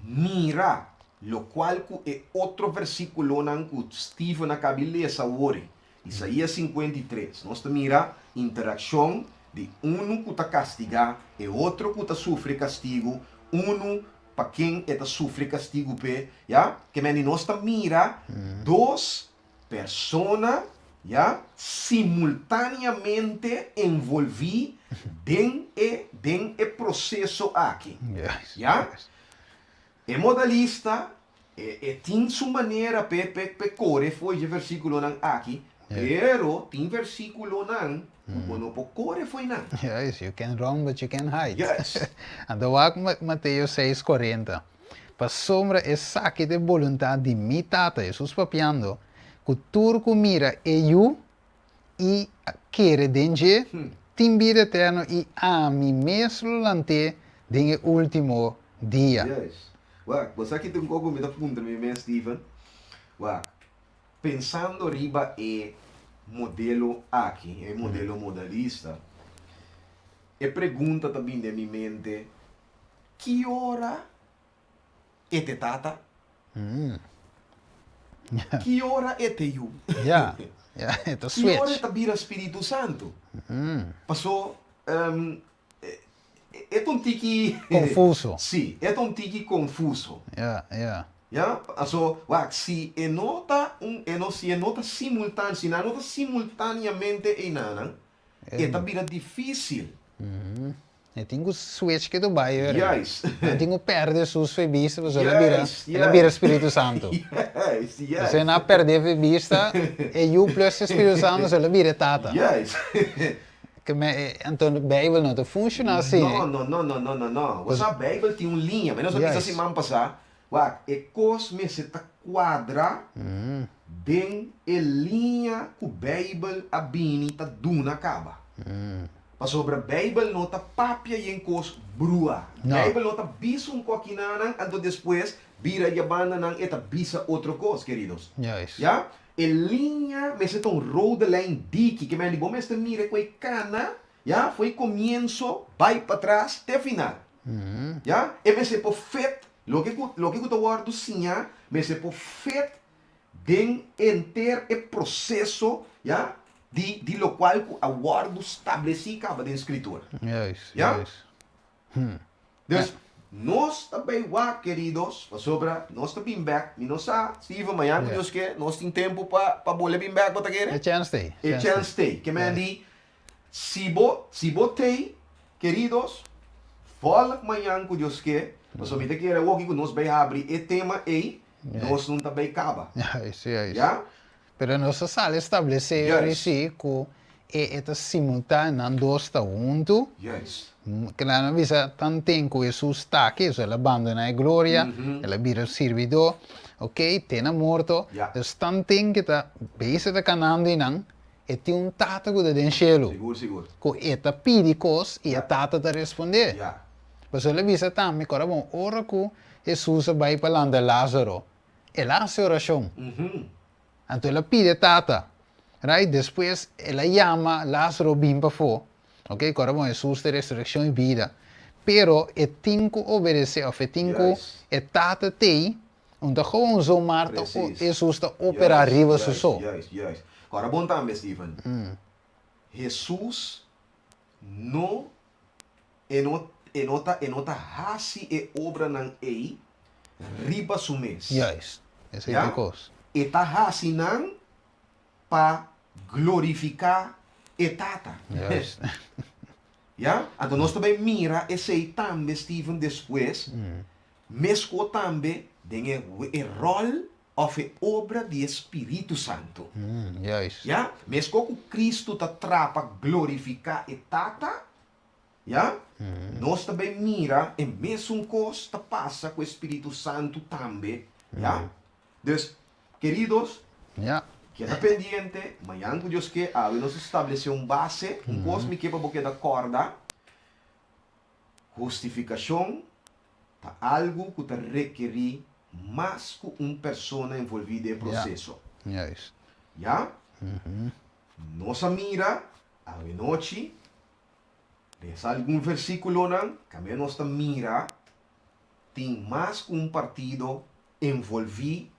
Mira lokual ku e otro versíkulonan ku Steven a kabi lesa awor, Isaías 53. Nos ta mira interakshon di unu ku ta kastigá e otro ku ta sufri kastigu, unu pa ken e ta sufri kastigu p'e, ya. Ke mende nos ta mira dos persona, ya, simultáneamente envolví den e den e proseso aki, ya. E modalista E e tin su manera p'e p'e p'e kore fo'i dje versíkulonan aki, pero tin versíkulonan ku bo no por kore fo'i nan. Juist, you can run but you can't hide. Juist. Anto wak Mateo seis kuarenta, Pasobra esaki ta e boluntat di mi Tata, Hesus papiando, ku tur ku mira e Yu i kere den dje, tin bida eterno i ami mes lo lant'é den e último dia. Yes. Wak, bo sa ki ta un kos ku mi ta puntra mi mes, Steven? Wak, pensando riba e modelo aki, e modelo modalista, e pregunta ta bini den mi mente, ki ora E te tata? Ki ora e te yu? Ya, ya, e ta Ki ora switch. e ta bira Spiritu Santu? Paso, e ta un tiki. Konfuso. Si, e ta un tiki konfuso. Ya, ya. Ya, paso, wak, si e no ta un, e no, si e no ta simultan, si nan no ta simultaneamente einanan, e ta bira difísil. E tin ku switch ke tu bai ora. Juist. Nan tin ku perde sus fe bista pasobra el a bira, el a bira Spiritu Santu. Juist, juist. Pasobra nan a perde fe bista, e yu plus e Spiritu Santu so el a bira e Tata. Juist. Ke me, anto Bijbel no ta funciona asina. No, no, no, no, no, no, no. Bo sa Bijbel tin un liña. Mi nos a bisa siman pasá, wak, e kos mester ta kuadra den e liña ku Bijbel a bini ta duna kaba. Pasobra Bijbel no ta papia yen kos brua. No. Bijbel no ta bisa un kokinanan anto despues bira dje bandanan e ta bisa otro kos, keridos. Juist. Ya? E liña mester ta un rode lijn diki, ke men di bo mester mira ku e kana, ya, for e komienso bai patras te final. Ya? E mester por fit, loke ku loke ku ta wòrdu siña mester por fit den henter e proseso, ya, di di lokual ku a wòrdu stablesí kaba den Skritura. Juist, Ya? juist. Hm. Dus, nos ta bay wak, keridos, pasobra nos ta bin bek. Mi no sa, Steven, mañan ku Dios ke, nos tin tempu pa pa bole bin bek, bo ta kere? E chèns t'ei. E chèns t'ei. Ke men di, si bo, si bo t'ei, keridos, vòlg mañan ku Dios ke, pasobra mi ta kere awoki ku nos bay habri e tema ei, Nos no ta bay caba. Juist, juist. Ya? Pero nos a sali establece Juist. si cu e e ta simultáneo, nan dos ta huntu. Juist. Kila nan bisa tanten cu Hesus ta aki, so el a bandona e gloria, el a bira sirbidor, ok, te na morto. Ya. Dus tanten cu ta bezig ta canando einan, e tin un Tata cu ta den cielo. Sigur, sigur. Cu e ta pidi cos y e Tata ta responde. Ya. Pasobra el a bisa tambe, Ora bon, ora cu Hesus a bai pa lanta Lázaro, el a hasi orashon. Anto el a pidi e Tata. Right? Despues el a yama Lázaro bin pafó. Ok, kòrda bon, Hesus ta e resurekshon i bida. Pero e tin ku obedesé òf e tin ku e Tata t'ei, un ta gewoon zomaar ta Hesus ta operá riba su so. Juist, juist. Kòrda bon tambe, Steven. Hesus no E no, e no ta, e no ta hasi e obranan ei riba su mes. Juist, esei ta e kos. E ta hasi nan pa glorifiká e Tata. Juist. Ya? Anto nos ta bai mira esei tambe, Steven, despues, meskos tambe den e, e ròl òf e obra di e Spiritu Santu. Juist. Ya? Meskos ku Kristu ta tra pa glorifiká e Tata, Ya? Nos ta bay mira e mesun cos ta pasa cu e Spiritu Santu tambe. Ya? Dus, queridos, Ya. keda pendiente, mañan cu Dios ke, awe nos a establece un base, un cos mi ke pa bo keda corda, hustificacion ta algo cu ta rekeri mas cu un persona envolvi den e proceso. Juist. Ya? Nos a mira awe nochi Lesa algun versíkulonan kaminda nos ta mira tin mas ku un partido envolví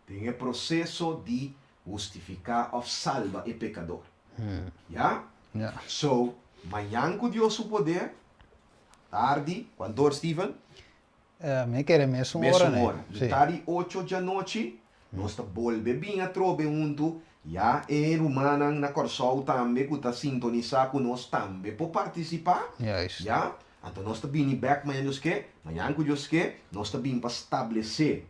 den e proseso di hustifiká òf salba e pekador. Ya? So, mañan ku Dios su poder, tardi, kuantu or, Steven? Mi kere mesun ora. Mesun ora. Mitá di ocho djanochi, nos ta bolbe bin atrobe huntu. Ya e rumannan na Kòrsou tambe ku ta sintonisá ku nos tambe por partisipá. Juist. Ya. Anto nos ta bini bèk mañan Dios ke, mañan ku Dios ke, nos ta bin pa stablesé.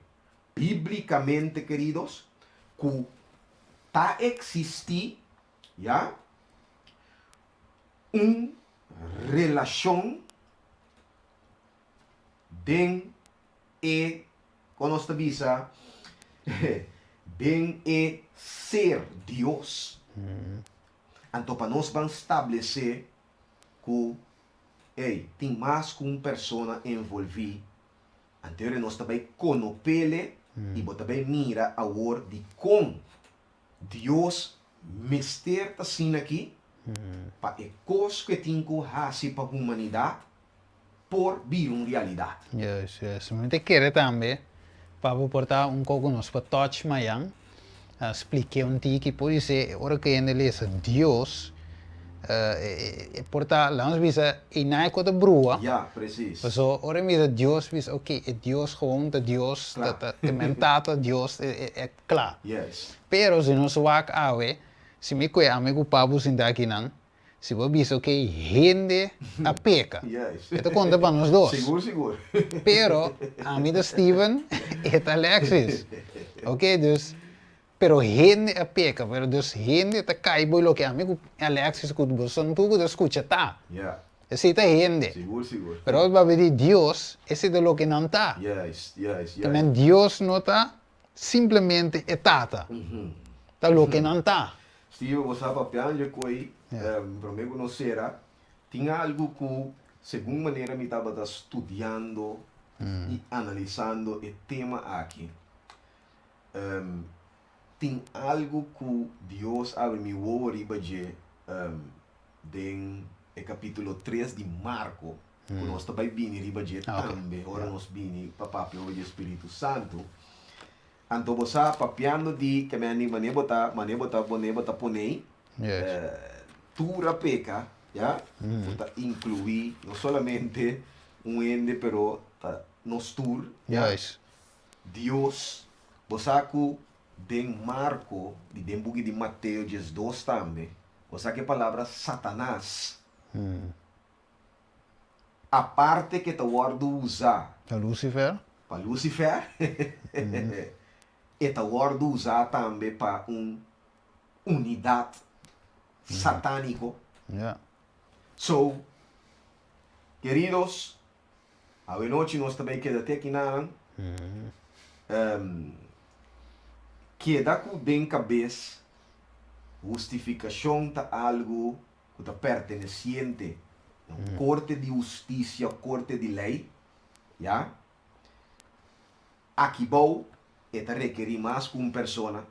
bíblikamente, keridos, ku ta eksistí, ya, un relashon den e, kon nos ta bisa, den e ser Dios. Anto pa nos ban stablesé ku, ey, tin mas ku un persona envolví, anto ora nos ta bai konopele i bo ta bai mira awor dikon Dios mester ta asina aki pa e kos ku e tin ku hasi pa humanidat por bira un realidat. Juist, juist. Mi ta kere tambe pa bo por ta un koko nos por touch mayan, splik'é un tiki, podisé ora ku hende lesa Dios, e por ta, laga nos bisa, einan e ku ta brua. Ya, presis. Paso ora e mira Dios, bisa, ok, e Dios gewoon ta Dios, ta ta e men Tata Dios, e kla. Yes. Pero si nos wak awe, si mi kue ami ku Pabu sinta akinan, si bo bisa ok, hende a peka. Yes. E ta konta pa nos dos. Sigur, sigur. Pero ami ta Steven, e ta Alexis. Ok, dus, pero hende a peka, pero dus hende ta kai bo loke ami ku Alexis ku boso tur ku ta skucha ta. Ya. Esei ta hende. Sigur, sigur. Pero ora bo papia di Dios, esei ta loke nan ta. Juist, juist, juist. Ta men Dios no ta Simplemente e tata ta loke nan ta. Steven, bo sa papiando dje koe, prome ku nos sera, tin algu ku segun manera mi tabata studiando i analisando e tema aki, tin algu ku Dios abri mi wowo riba dje den e kapitulo tres di Marko, ku nos ta bai bini riba dje tambe ora nos bini pa papia over dje Spiritu Santu. Anto bo sa papiando di ke men di mane bo ta mane bo ta pone bo ta ponei tur a peka ya ku ta inkluí no solamente un hende pero ta nos tur ya. Dios bo sa ku den Marko di den buki di Mateo 12 tambe bo sa ku e palabra Satanas Aparte ke ta wòrdu usá. Pa Lucifer. Pa Lucifer. E ta wòrdu usá tambe pa un unidat satániko. Ya. So, keridos, awenochi nos ta bai keda te akinan. Keda ku den kabes, hustifikashon ta algu ku ta pertenesiente na un korte di hustisia o korte di lei, ya, akibou e ta rekerí mas ku un persona,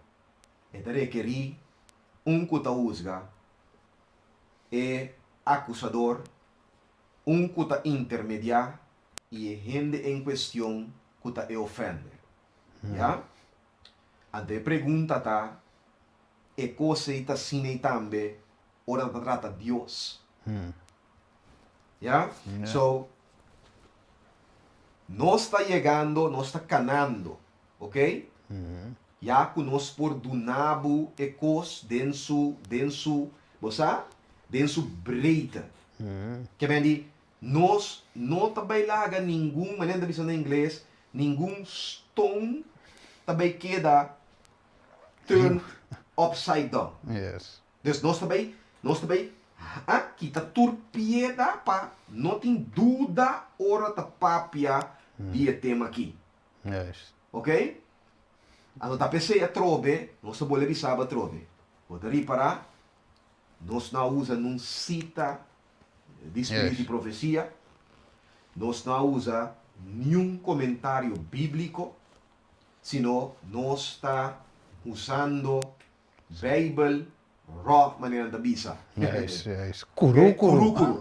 e ta rekerí un ku ta husga, e akusador, un ku ta intermediá i e hende en kuestion ku ta e ofender, ya. Anto e pregunta ta, E kos ei ta asina ei tambe ora ta trata Dios. Ya? So, nos ta yegando, nos ta kanando, ok? Ya ku nos por duna bo e kos den su, den su, bo sa? Den su breedte. Ke men di, nos no ta bai laga ningun, manera nan ta bisa na ingles, ningun stone ta bai keda turned upside down. Yes. Dus nos ta bay, nos ta bay a kita tur pieda pa no tin duda ora ta papia di e tema aki. Yes. Ok? Anto ta p'esey atrobe, nos ta bolbe bisa bo atrobe. Bo ta ripara, nos no a usa nun sita di spiritu di profesia, nos no a usa niun komentario bíbliko, sino nos ta usando Bijbel rò manera nan ta bisa. Juist, juist. Kuru kuru. Kuru kuru.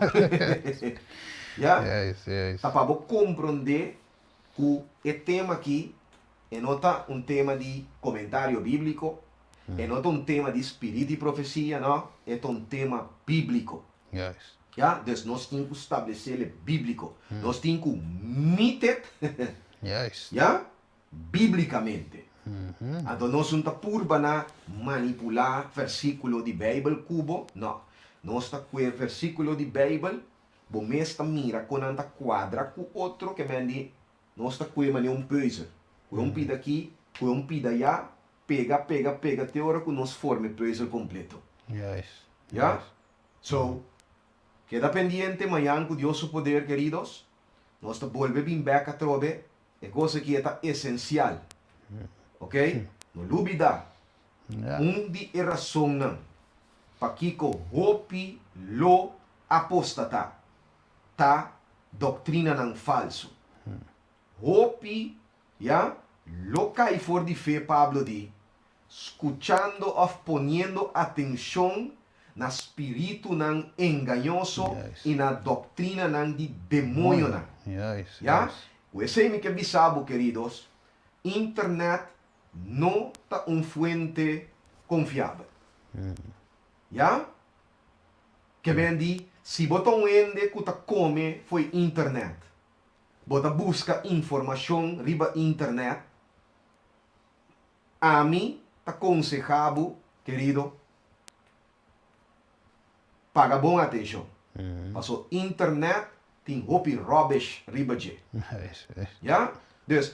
Ya? Juist, juist. Ta pa bo komprondé ku e tema aki e no ta un tema di komentario bíbliko, e no ta un tema di spirit di profesia, no, e ta un tema bíbliko. Juist. Ya? Dus nos tin ku stablesé bíbliko. Nos tin ku mitet. Juist. Ya? Bíblikamente. Anto nos no ta purba na manipulá versíkulo di Beibel ku bo. No. Nos ta kue versíkulo di Beibel, bo mes ta mira kon nan ta kuadra ku otro, ke men di nos ta kue manera un pùzel. Kue un pida aki, kue un pida aya, pega, pega, pega te ora ku nos forma e pùzel kompleto. Juist. Ya? So, keda pendiente mañan ku Dios su poder, keridos. Nos ta bolbe bin bèk atrobe. E kos aki e ta esensial. Ok? No lubidá. Un di e rasonnan pakiko hopi lo apostatá ta doktrinanan falsu. Hopi, ya, lo kai for di fe, Pablo di, skuchando òf poniendo atenshon na spiritunan engañoso i na doktrinanan di demoñonan. Ya? Ku esei mi ke bisa bo, keridos, internet no ta un fuente konfiabel. Ya? Ke men di, si bo ta un hende ku ta kome fo'i internet, bo ta buska informashon riba internet, ami ta konsehá bo, kerido, paga bon atenshon. Paso internet tin hopi rubbish riba dje. Ya? Dus,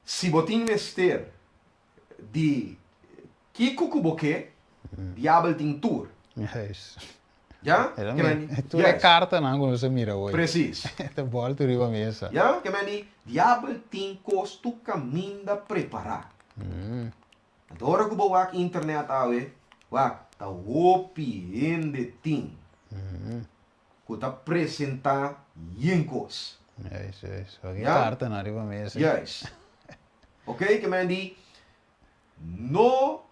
si bo tin mester di kiko ku bo ke, diabel tin tur. Ya? Ke men di, Tur e kartanan ku nos a mira hoy. Presis. Ta bòltu riba mesa. Ya? Ke men di, diabel tin kos tur kaminda prepará. Anto ora ku bo wak internet awe, wak, ta hopi hende tin ku ta presentá yen kos. Juist, juist. Wak e kartanan riba mesa. Juist. Ok, ke men di, no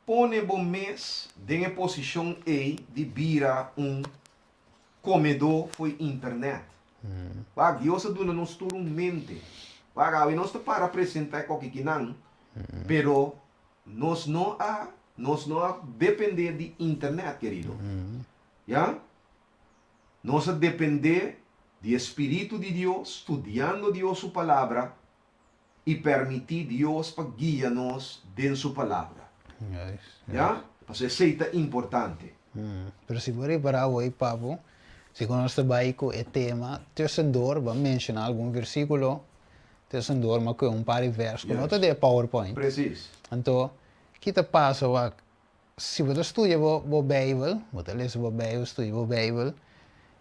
pone bo mes den e posishon ei di bira un komedó fo'i internet. Wak, Dios a duna nos tur un mente. Wak, awe nos ta para presentá e kokikinan, pero nos no a, nos no a dependé di internet, kerido. Ya? Nos a dependé di e Spiritu di Dios, studiando Dios su Palabra i permití Dios pa guia nos den su Palabra. Ya? Pasobra esei ta importante. Pero si bo ripará awor, Papu, si ku nos ta bai ku e tema tussendoor, bo a menshoná algun versíkulo tussendoor, ma ku un par di vèrs ku no ta den e PowerPoint. Presis. Anto, ki ta pasa wak? Si bo ta studia bo bo Bijbel, bo ta lesa bo Bijbel, studia bo Bijbel,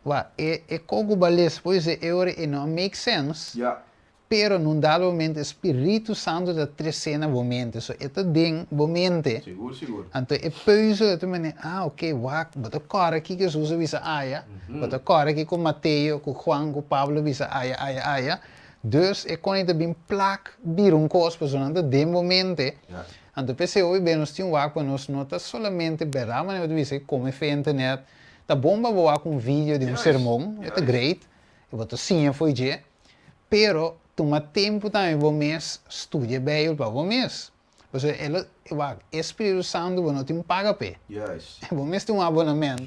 wak, e e kos ku bo a lesa por esei e ora e no a make sense, Ya. pero nun dado momento e Spiritu Santu ta tresé na bo mente, so e ta den bo mente. Sigur, sigur. Anto e peuzel e ta mende, ah, oké, wak, bo ta kòrda kiko Hesus a bisa aya, bo ta kòrda kiko Mateo, ku Juan, ku Pablo a bisa aya, aya, aya. Dus e kon e ta bin plak bira un kos, pasobra nan ta den bo mente. Ya. Anto p'esei hopi be nos tin wak pa nos no ta solamente berdad manera bo ta bisa kome fe internet ta bon pa bo wak un video di un sermon e ta great i bo ta siña fo'i dje pero tuma tempu tambe bo mes studia bijbel pa bo mes pasobra e lo wak e spiritu santu bo no tin paga p'e bo mes tin un abonament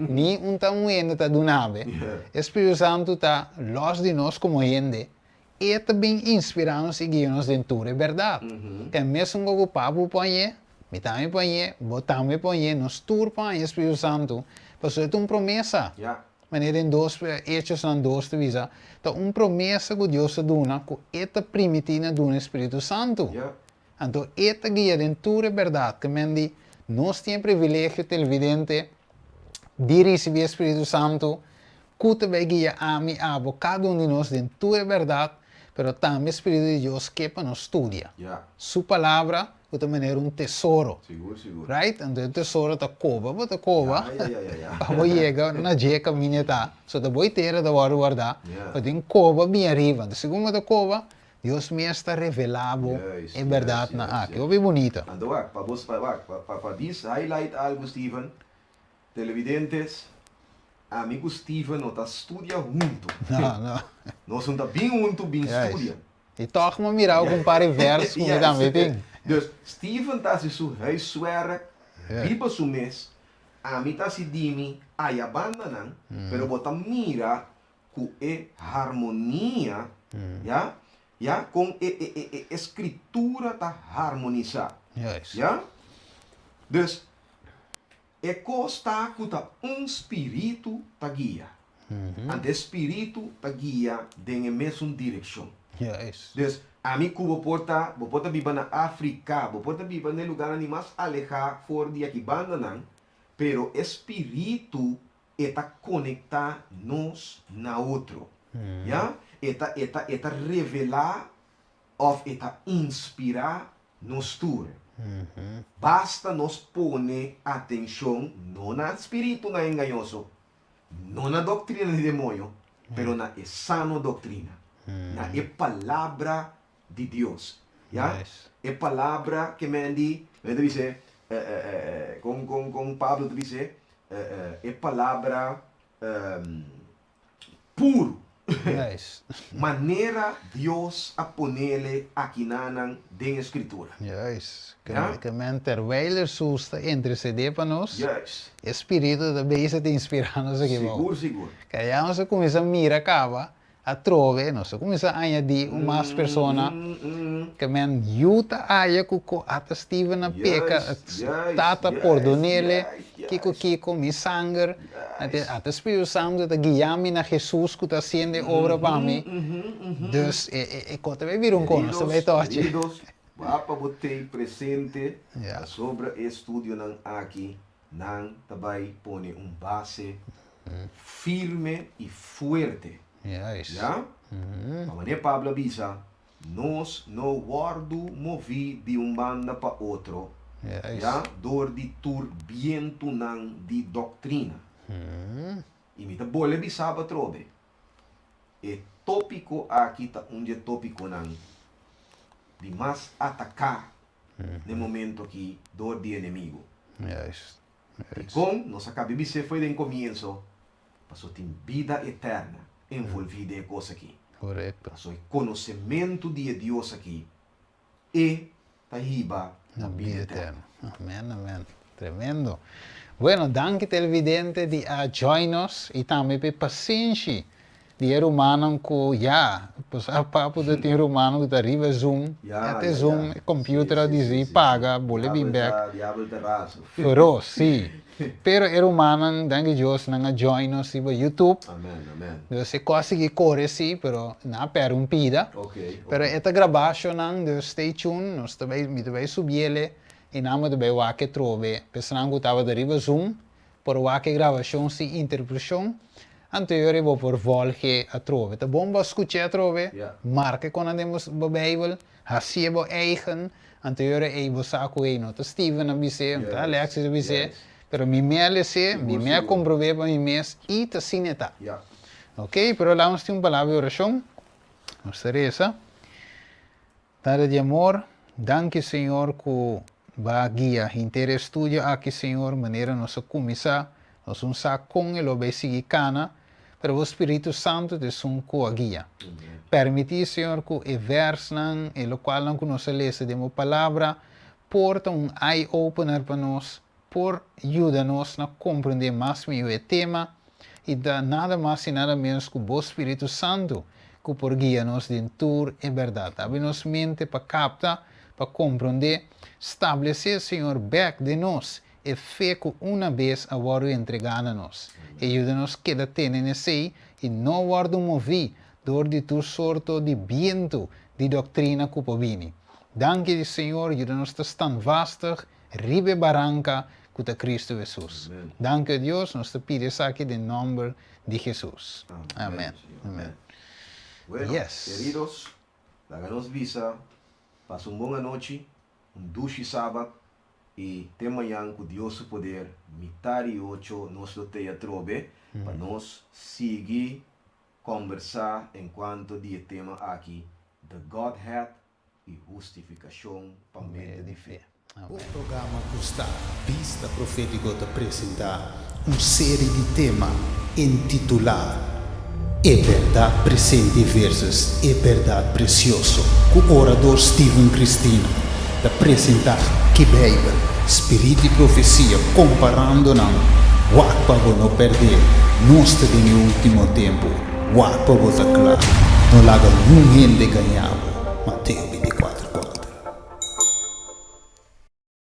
ni un ta un hende ta duna bo e spiritu santu ta los di nos komo hende E ta bin inspirá nos i guia nos den tur e bèrdat. E mesun ku Papu por hañ'é, mi tambe por hañ'é, bo tambe por hañ'é, nos tur por haña e Spiritu Santu, pasobra e ta un promesa. Manera den dos Hechosnan dos ta bisa, ta un promesa ku Dios a duna ku e ta primití na duna e Spiritu Santu. Anto e ta guia den tur e bèrdat. Ke men di, nos tin e privilegio televidente di risibí e Spiritu Santu Ku ta bai guia ami, abo, kada un di nos den tur e bèrdat, pero tambe e Spiritu di Dios ke pa nos studia Su Palabra ku ta manera un tesoro. Sigur, sigur. Right? Anto e tesoro ta koba bo ta koba pa bo yega na dje kaminda e ta. So ta bo itera ta wòrdu wardá, pa tin koba bin ariba. Anto segun bo ta koba, Dios mes ta revelá bo e bèrdatnan aki. Hopi bunita. Anto wak, pa bo, wak, pa pa dis highlight algu Steven, Televidentes, ami ku Steven no ta studia huntu. No, no. Nos no ta bin huntu bin studia. I tòg mi a mira ku un par di vèrs ku mi tambe tin. Dus, Steven ta hasi su huiswerk riba su mes, ami ta hasi di mi aya bandanan, pero bo ta mira ku e harmonia, ya, ya, kon e e e e skritura ta harmonisá. Ya? Dus, E kos ta ku ta un spiritu ta guia. Anto e spiritu ta guia den e mesun direkshon. Dus, Ami ku bo por ta, bo por ta biba na Afrika, bo por ta biba na e lugarnan di mas alehá for di aki bandanan, pero e spiritu e ta konektá nos na otro. Ya? E ta, e ta, e ta revelá òf e ta inspirá nos tur. Basta nos pone atenshon no na spiritunan engañoso, no na doktrina di demoño, pero na e sano doktrina, na e Palabra di Dios. Ya? E Palabra ke men di, men ta bis'é, kon, kon, kon Pablo ta bis'é, e Palabra puru. Juist. Manera Dios a ponele akinanan den e Skritura. Juist. Ja? Ke men terwijl Hesus ta intercedé pa nos, Juist. e Spiritu ta bezig ta inspirá nos aki bou. Sigur, sigur. Ke ya nos a kuminsá mira kaba, atrobe nos a kuminsá añadí un mas persona, ke men yu ta haya ku ko ata Steven a peka, Tata pordonele, kiko kiko, mi sanger, ata Spiritu Santu ta guia mi na Hesus ku ta hasiendo e obra pa mi, dus e ko ta bai bira un ko, nos ta bai tochi. Queridos, wak pa bo tei presente pasobra e estudionan aki Nan ta bai pone un base firme i fuerte. Ya? Pa manera Pablo a bisa, nos no wòrdu moví di un banda pa otro, ya, dor di tur bientunan di doktrina. I mi ta bolbe bisa bo atrobe, e tópiko aki ta un di e tópikonan di mas ataká n'e momento aki dor di enemigo. Dikon nos a kabi bis'é fo'i den komienso? Paso tin bida eterna envolví den e kos aki. Paso e konosementu di e Dios aki, e ta hiba na bida eterno. Amen, amen. Tremendo. Bueno, danki televidente di a join nos i tambe p'e pasenshi Di e rumannan ku ya, pues a papu ta tin rumannan ku ta riba e zoom, Ya, e ya, zoom, ya. e computer Sí, a sí, disi sí, sí, paga, sí. bole bin Diabel bek. ta, diabel ta raso. Pero sí, pero e rumannan, danki Dios, nan a join nos riba YouTube. Amen, amen. Dus e kos a sigui kore sí, pero nan a pèrdè un pida. Ok, Pero ok. e ta grabá shownan, dus stay tuned, nos ta bai, mi ta bai subiele i nan bo ta bai wak e trobe. P'esnan ku tabata riba zoom, Por wak e grabashon sin interpreshon, anto e ora bo por volge atrobe. Ta bon bo skuch'é atrobe, marka e konan den bo Beibel, hasié bo eigen, anto e ora ei bo sa ku ei no ta Steven a bis'é, no ta Alexis a bis'é, pero mi mes a les'é, mi mes a komprob'é pa mi mes i ta asina e ta. Ok, pero laga nos tin un palabra di orashon. Nos ta resa. Tata di amor, danki Señor cu Bo a guia henter e estudio aki Señor, manera nos a cuminsa, nos un sa con e lo bay sigui cana, pero Bo Spiritu Santo ta esun cu a guia. Permiti Señor cu e versnan, e locualnan cu nos a lesa den Bo Palabra, por ta un eye opener pa nos, por yuda nos na comprende mas miho e tema, i ta nada mas i nada menos ku Bo Spiritu Santu ku por guia nos den tur e bèrdat. Abri nos mente pa kapta, pa komprondé, stablesé, Señor, bèk den nos e fe ku una bes a wòrdu entregá na nos. I yuda nos keda tene n'esei i no wòrdu moví dor di tur sorto di bientu di doktrina ku por bini. Danki, Señor, yuda nos ta standvastig Riba e baranka ku ta Kristu Hesus. Danki o Dios, nos ta pidi esaki den nòmber di Hesus. Amen. Amen. Bueno, keridos, laga nos bisa pasa un bon anochi, un dushi sabat i te mañan ku Dios su poder mitar i ocho nos lo tei atrobe pa nos sigui kòmbersá enkuanto di e tema aki, The Godhead i hustifikashon pa medio di fe. O programa ku sta Bista Profétiko ta presentá un seri di tema intitulá E Bèrdat Presente versus E Bèrdat Presioso ku orador Steven Cristina ta presentá ki Beibel, Spirit di Profesia komparando nan wak pa bo no pèrdè nos ta den e último tempu wak pa bo ta kla no laga niun hende gaña bo.